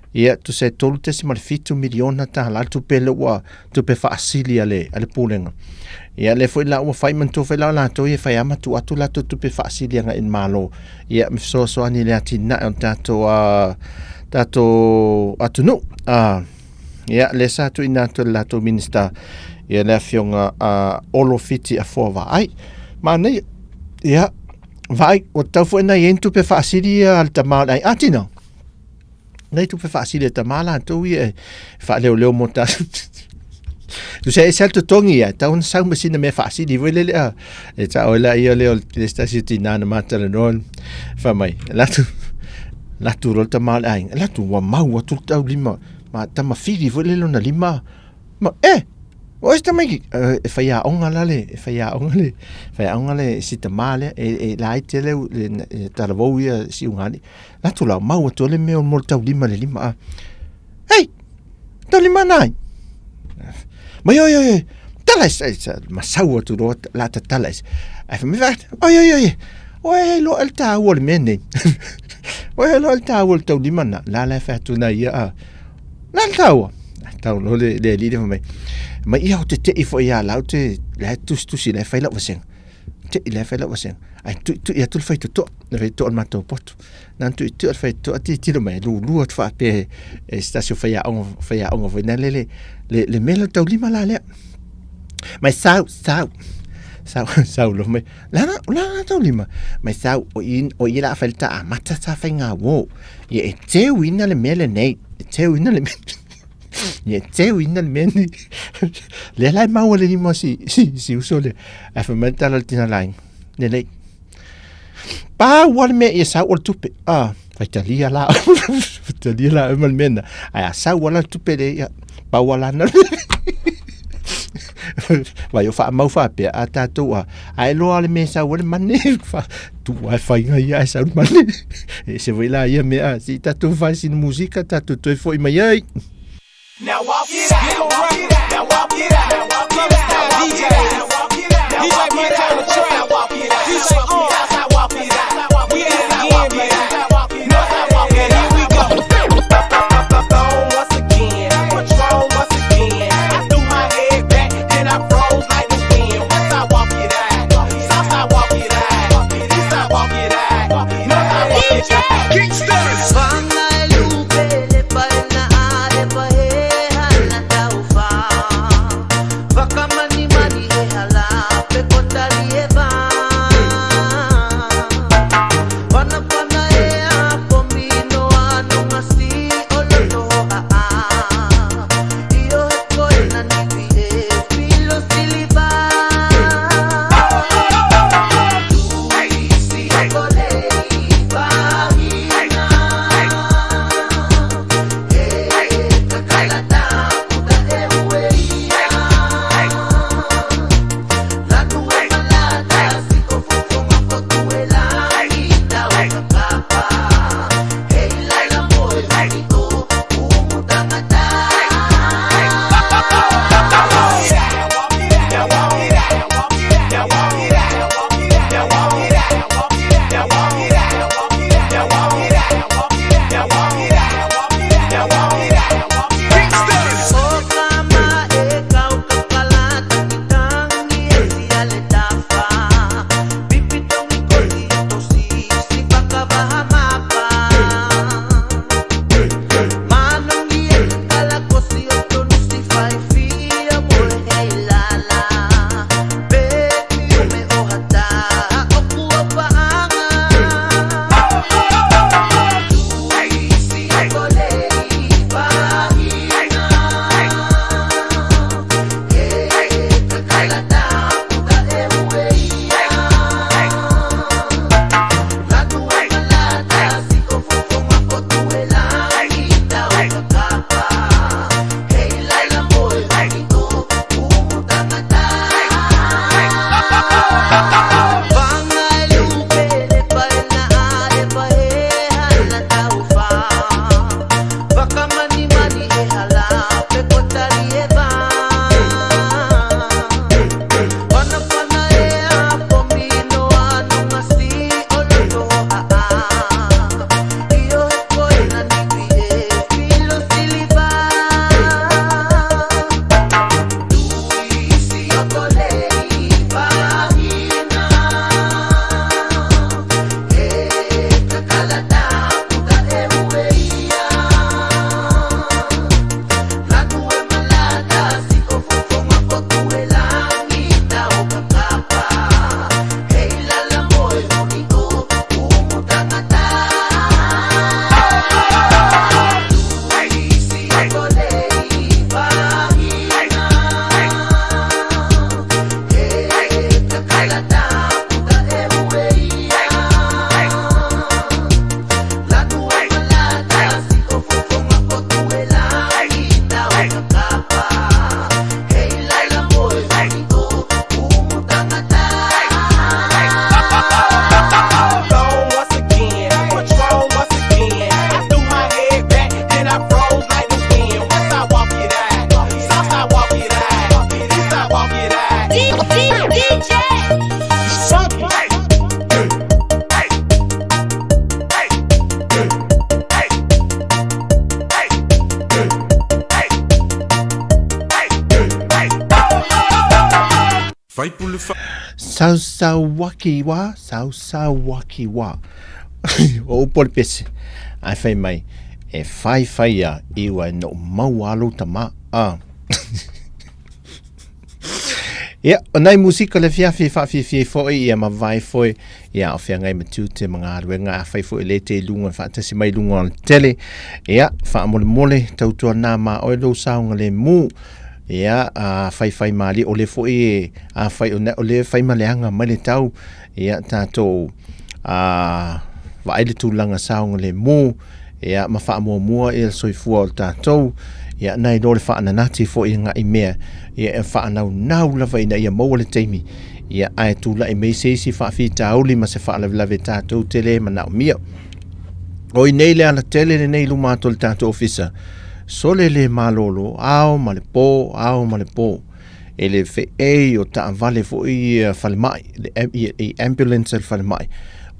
Ia, tusa e 3.7 miliona tālā le tupe lea ua tupe faasili a le, a le Pulega. Ia, lea foi la ua fai manatua foi la o latou ia e fai lava ma tuu atu latou tupe faasili agai i le Malo. Ia, ma fesoasoani i le atinae o le tatou, uh, tatou atunuu. Uh, ia, lea sa tuuina atu e le latou Minista, ia le afioga a uh, Olo Fiti Afoa Vaai. Manaia, ia, vaai, ua tatau foi ona i ai ni tupe faasili ia a le tama o le aiga. Ah, Tino! Nei tupe faasili e tamā latou ia e faaleoleo mo tatou. Tu se ese le totogi ia, tau ona sau ma sina mea faasili foi lele a. E tau ai la ia lea o le se tasi o tinā na matalanoa fai mai, latu, latu loa le tama o le aiga, latu ua mau atu le taulima, ma tama fili foi lele ona lima. Ma, e! O ese tamaiti, e faiaoga la le, e faiaoga le, faiaoga le si tamā lea, e, e laiti lea le, le talavou ia si ugalii. Latu la, mau atu ai le mea mo le taulima le lima a. Hei! Taulima na ai! Mai oi oi oi! Tala ese, ese, masau atu loa la ta tala ese. Ai fa mai fa, oi oi oi! Oi hei loa le tāua le mea nei. Oi hei loa le tāua le taulima na. La la e fai atu na ia a. La le tāua. Tau loa le, le alii le fai mai. Mai ia o te tei foi ia lau te, la e tusitusi la e fai lau vasenga. Te i le fai lau vasega. Ai tui tui atu le faitotoa, le faitotoa o le matou poto. Na tui tui le faitotoa tilotilo mai, lulu atu faapea e se tasi o faiaoga, faiaoga foi lea le, le, le mea lea o le taulima la lea. Mai sau, sau, sau, sau loa mai, la na, la na taulima. Mai sau, o i, o i la fai le taamata sa faiga uō. Ia e teuina le mea lenei, e teuina le mea. Ia teuina le mea nei. Lea la e maua le lima o si, si, si uso lea. Ae fai mai le tala o le tina laina. Lelei. Pau lava le mea ia sau o le tupe. Ah, faitalia la. Faitalia la ma le mea na. Ae a sau lava la le tupe lea, ia, pau lava la na. Vai o faamau faapea a tatou a ae loa le mea e sau ai le mane. Fa, tuu lava e faiga ia ae sau le mane. E ese foi la ia mea a se i tatou fai sina musika tatou toe foi mai ai. Now walk it out. Now walk it out. Now walk it out. DJ, DJ Montana Track. DJ Now walk it out. Now walk it out. Now walk it out. Now walk it out. Now walk it out. Gone once again, Patron once again. I threw my head back, then I froze like the wind. West side walk it out, south side walk it out, east side walk it out. DJ. Sausauakiwa, sausauakiwa. O upu o le pese, ae fai mai, e whaiwhai a iwa e no maua lou tama. Ah. Ia, o nai musika le fiafi e whaafiafia foi, ia mavae foi, ia o whiangai ma tiute ma ngā a whai foi le te i lunga, whaatasi mai lunga o le tele. Ia, whaamolemole, tautua nā ma oe lou saonga le mū. Ia, a whaiwhai maali, o le foi e, a whai o, o le whai maleanga mai le tau, ia, tātou, a, vaai le tulaga saoga lemu, ia, ma faamuamua ia le soifua o le tatou, ia, nai lo le faananati foi i agai mea, ia, e faanaunau lava ina ia maua le taimi, ia, ae tula'i mai se isi faafitauli ma se faalavelave tatou te lē manaomia. O i nei le alatele lenei i luma atu o le tatou ofisa, sole lē malōlō, ao ma le pō, ao ma le pō, e le feʻei o taavale foi ia falemai, le i ambulance a le falemai,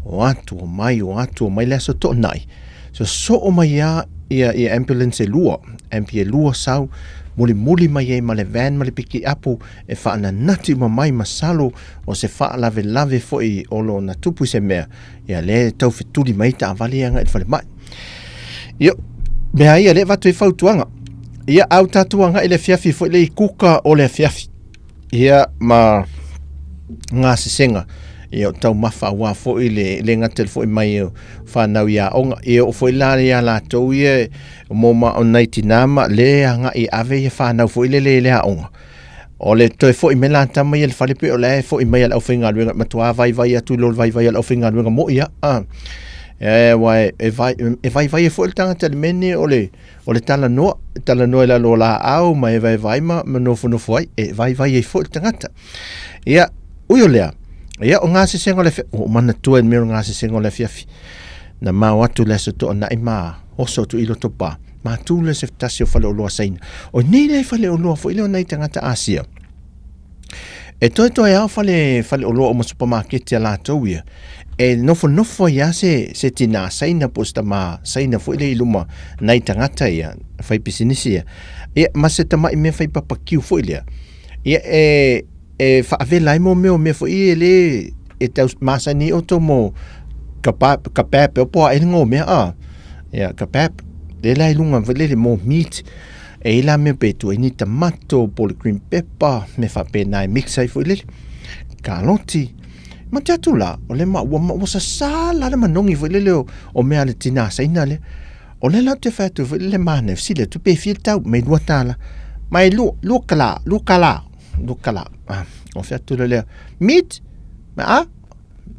o atu o mai, o atu o mai le aso toonai, sosoo mai a ia ia ambulance e lua, ambi e lua sau, mulimuli mai ai ma le van ma le pikiapu e faananati uma mai masalo o se faalavelave foi o lo na tupu i se mea, ia lea e taufetuli mai taavale ia agai i le falemai. Ia, mea ia lea e avatu ai fautuaga. Ia, a o tatou agai i le afiafi foi lea i kuka o le afiafi. Ia, ma gasesega, ia o taumafa aua foi le le gata i le foi mai o fanau i aoga. Ia oo foi la ia latou ia mo ma o nai tinā ma le agai e ave ia fanau foi lele i le aoga. O le toe foi mai la tama ia i le fale pei o la e foi mai a le aufaigaluega e matua vaivai atu i lo le vaivai a le aufaigaluega moi lava. A, aua e e vaivai ai foi le tagata i le mea lenei o le o le talanoa, e talanoa i lalo o laau ma e vaivai ma ma nofonofo ai, e vaivai ai foi le tagata. Ia, ui o lea, ia o gasesega o le ua ou manatua i le mea o le gasesega o le afiafi. Na mao atu le Aso Toonai ma oso atu i roto pa, ma tu le se tasi o faleoloa Saina. O nei le faleoloa foi lea o nai tagata Asia. E toetoe lava o fale faleoloa uma supamaketi a latou ia, e nofonofo ai lava se, se tinā Saina po o se tamā Saina foi lea i luma nai tagata ia, fai pisinisi ia, ia ma se tama'i mea fai papakiu foi lea. Ia e, e faavela ai mo mea o mea foi ia e lē e tau masani ai outou mo kebab, kebab ea po o a ea le igoa o mea a, ia kebab, lea la i luga foi lele mo meat. E i ai la mea pe tuu ai ni tamato po o le green pepper, mea faapena e mix ai foi lele, kaloti. Ma te atu la, o le ma, ua, ua sasā la le manogi foi lele o, o mea a le tinā Saina lea. O lea la ou te fai atu foi lele manaia, fesili atu pe fia le tau, mai $2. Mai lua, lua kalā, lua kalā, lua kalā. Ah, o fai atu lea, meat? Ma a?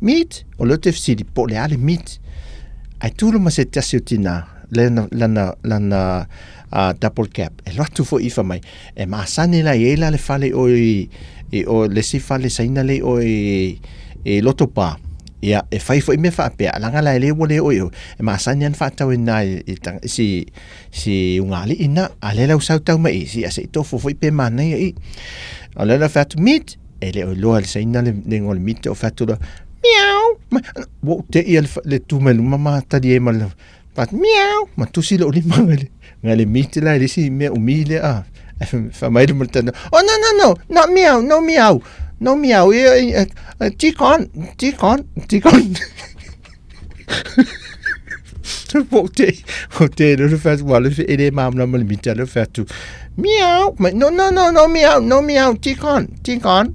Meat? O lea ou te fesili, po o le a le meat? Ae tu loa ma se tasi o tinā, lana, lana, lana uh, double cab, e alu atu foi i fai mai, e masani la, e i ai la le fale i o i, i o le isi fale Saina lea i o i, i Lotopa, ia, e fai foi mea faapea, leaga la e le ua le oo i o, e masani lava ona faatau i ina i, i, i si, si ugaalii lena, a o lea la ua sau tau mai i, si a se i tofu foi pe manaia i. O lea la fai atu, meat? E le o iloa e le Saina le igoa o le meat, o fai atu loa, meow, ma, ua ou te i le, le tu mai luma ma tali ai ma le, fai atu, meow, ma tusi lou lima ngai le, ngai le meat la i le isi mea umi lea, a. Fai mai le maratana, oh no, no, no, not meow, no meow, no meow, chicken, chicken, chicken. Ua ou te, ua ou te le fai atu, ua le e le malamalama le mita le fai atu, meow, mai, no, no, no, no meow, no meow, chicken, chicken.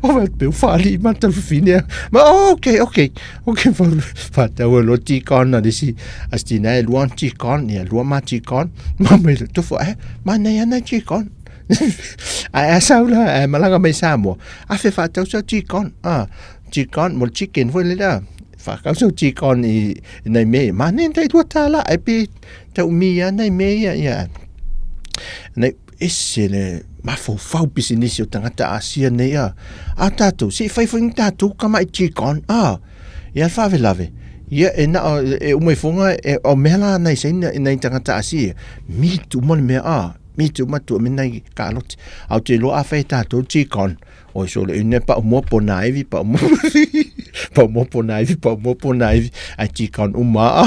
O fai atu, pe ua faalii ma tau fafine a. Ma, oh, okay, okay, okay, faatau ai loa chicken a le isi, a si tina e lua ana chicken, ia lua ma chicken. Ma mai le tofu, eh, manaia ana chicken. Ae a sau la, ae malaga mai Samoa, afe faatau sau chicken, ah. Chicken, mo le chicken foi lea. Whakau sau chicken i, i nei mea. Ma nei tai $2 ai pe tau mi ia nei mea ia. ia. Nei, ese le mafaufau pisinisi o tangata Asia nei a. A tātou, se i whai whai ni tātou ka mai chicken. A, ia le whawelave. Ia, e na, e umai fonga, e, o mea la nei seina, nei tangata Asia. Meat uma le mea a. Meat uma tua me nei kaloti. Au te loa a whai tātou chicken. Oi sole ine pa mo po na ivi pa mo pa mo po na ivi pa mo po na ivi ai ti kan uma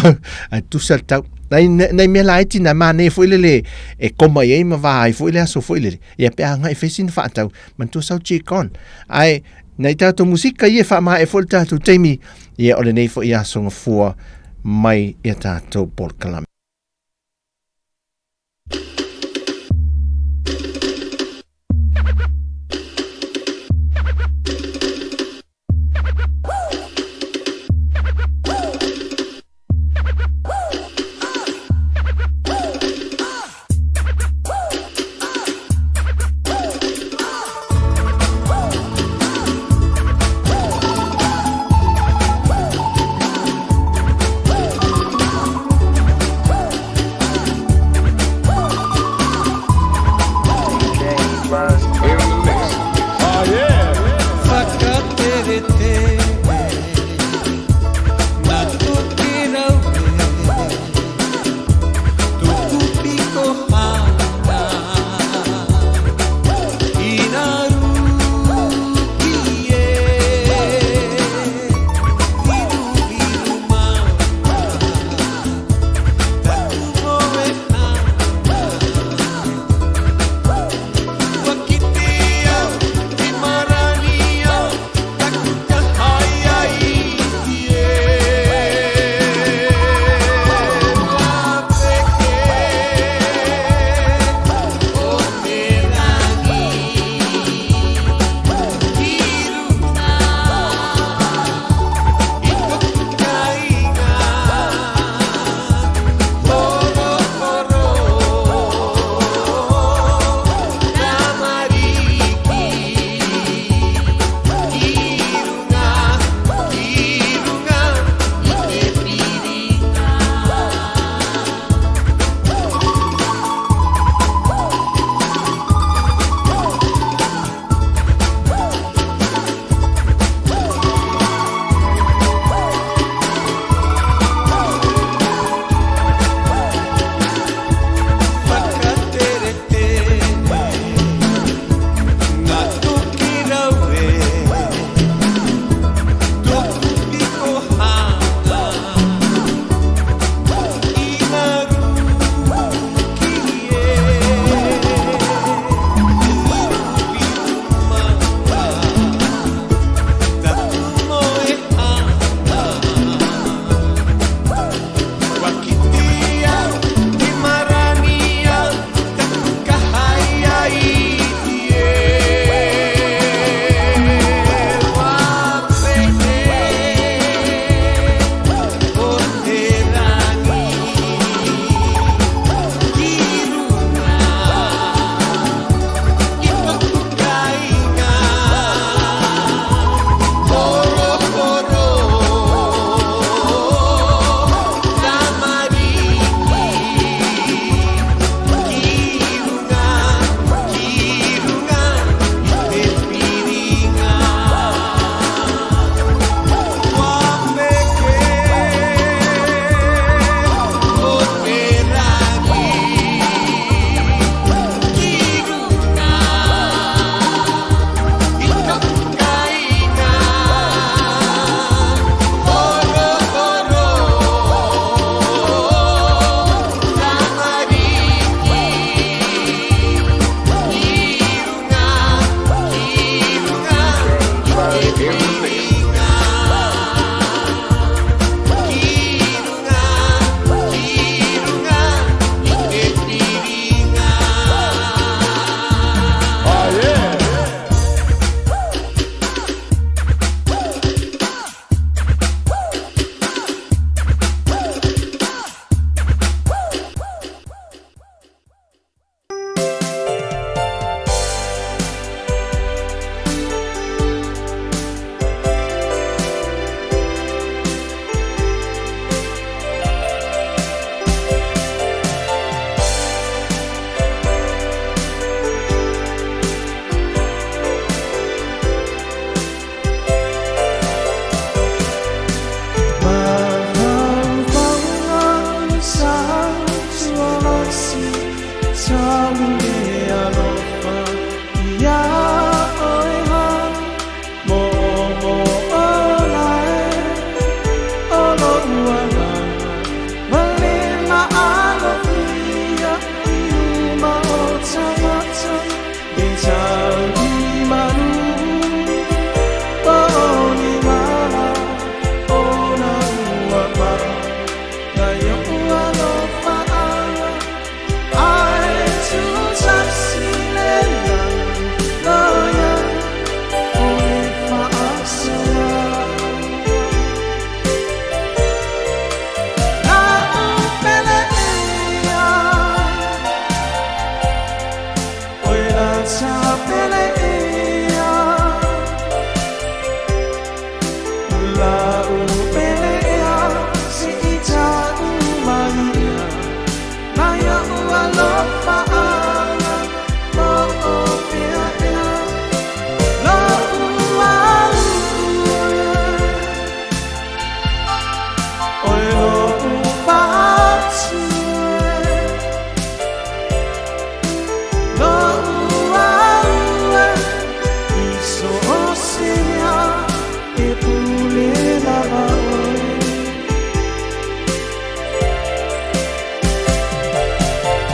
ai tusa tau nei nei mea laiti na mane foi lele e koma i ai ma va ai foi le aso foi lele ia pe a ngai fesi na whaatau man tua sau chi kon ai nei tātou musika ia wha maa e foi le tātou taimi ia o le nei foi aso ngafua mai ia tātou polokalame. Lau pele ea si i tāu mai ea Nai au alofa anga mo o pea ea Lo'u au e Oe lo'u patu e Lo'u au e I so o se mea e pule lava oe.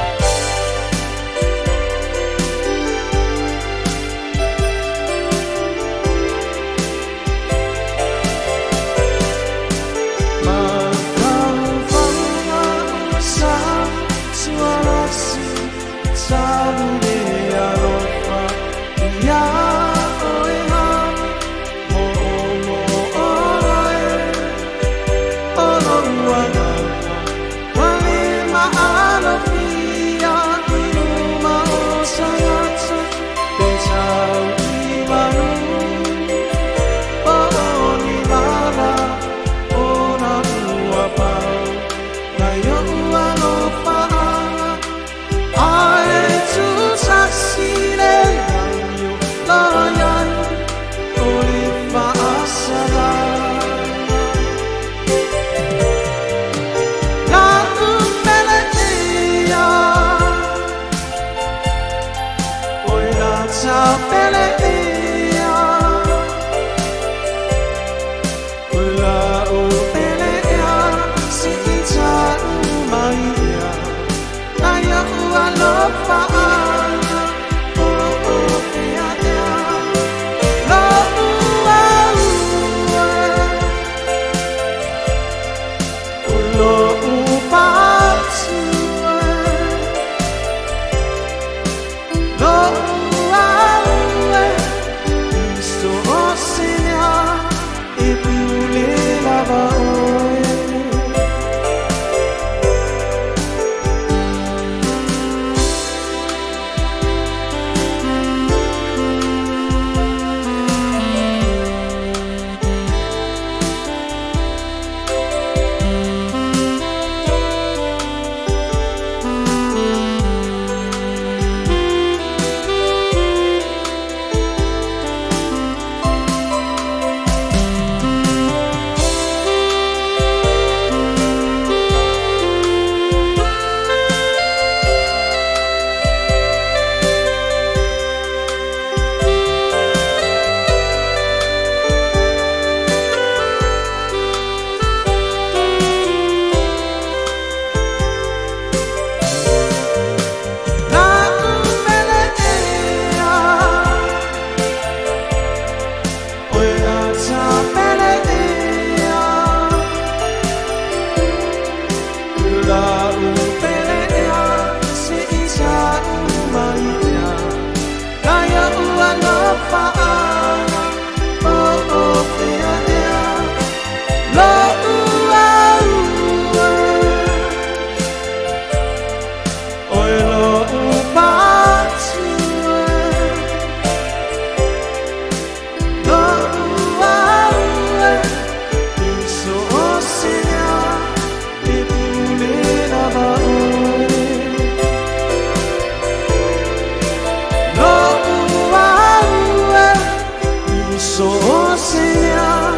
So o se mea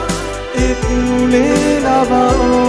e pule lava.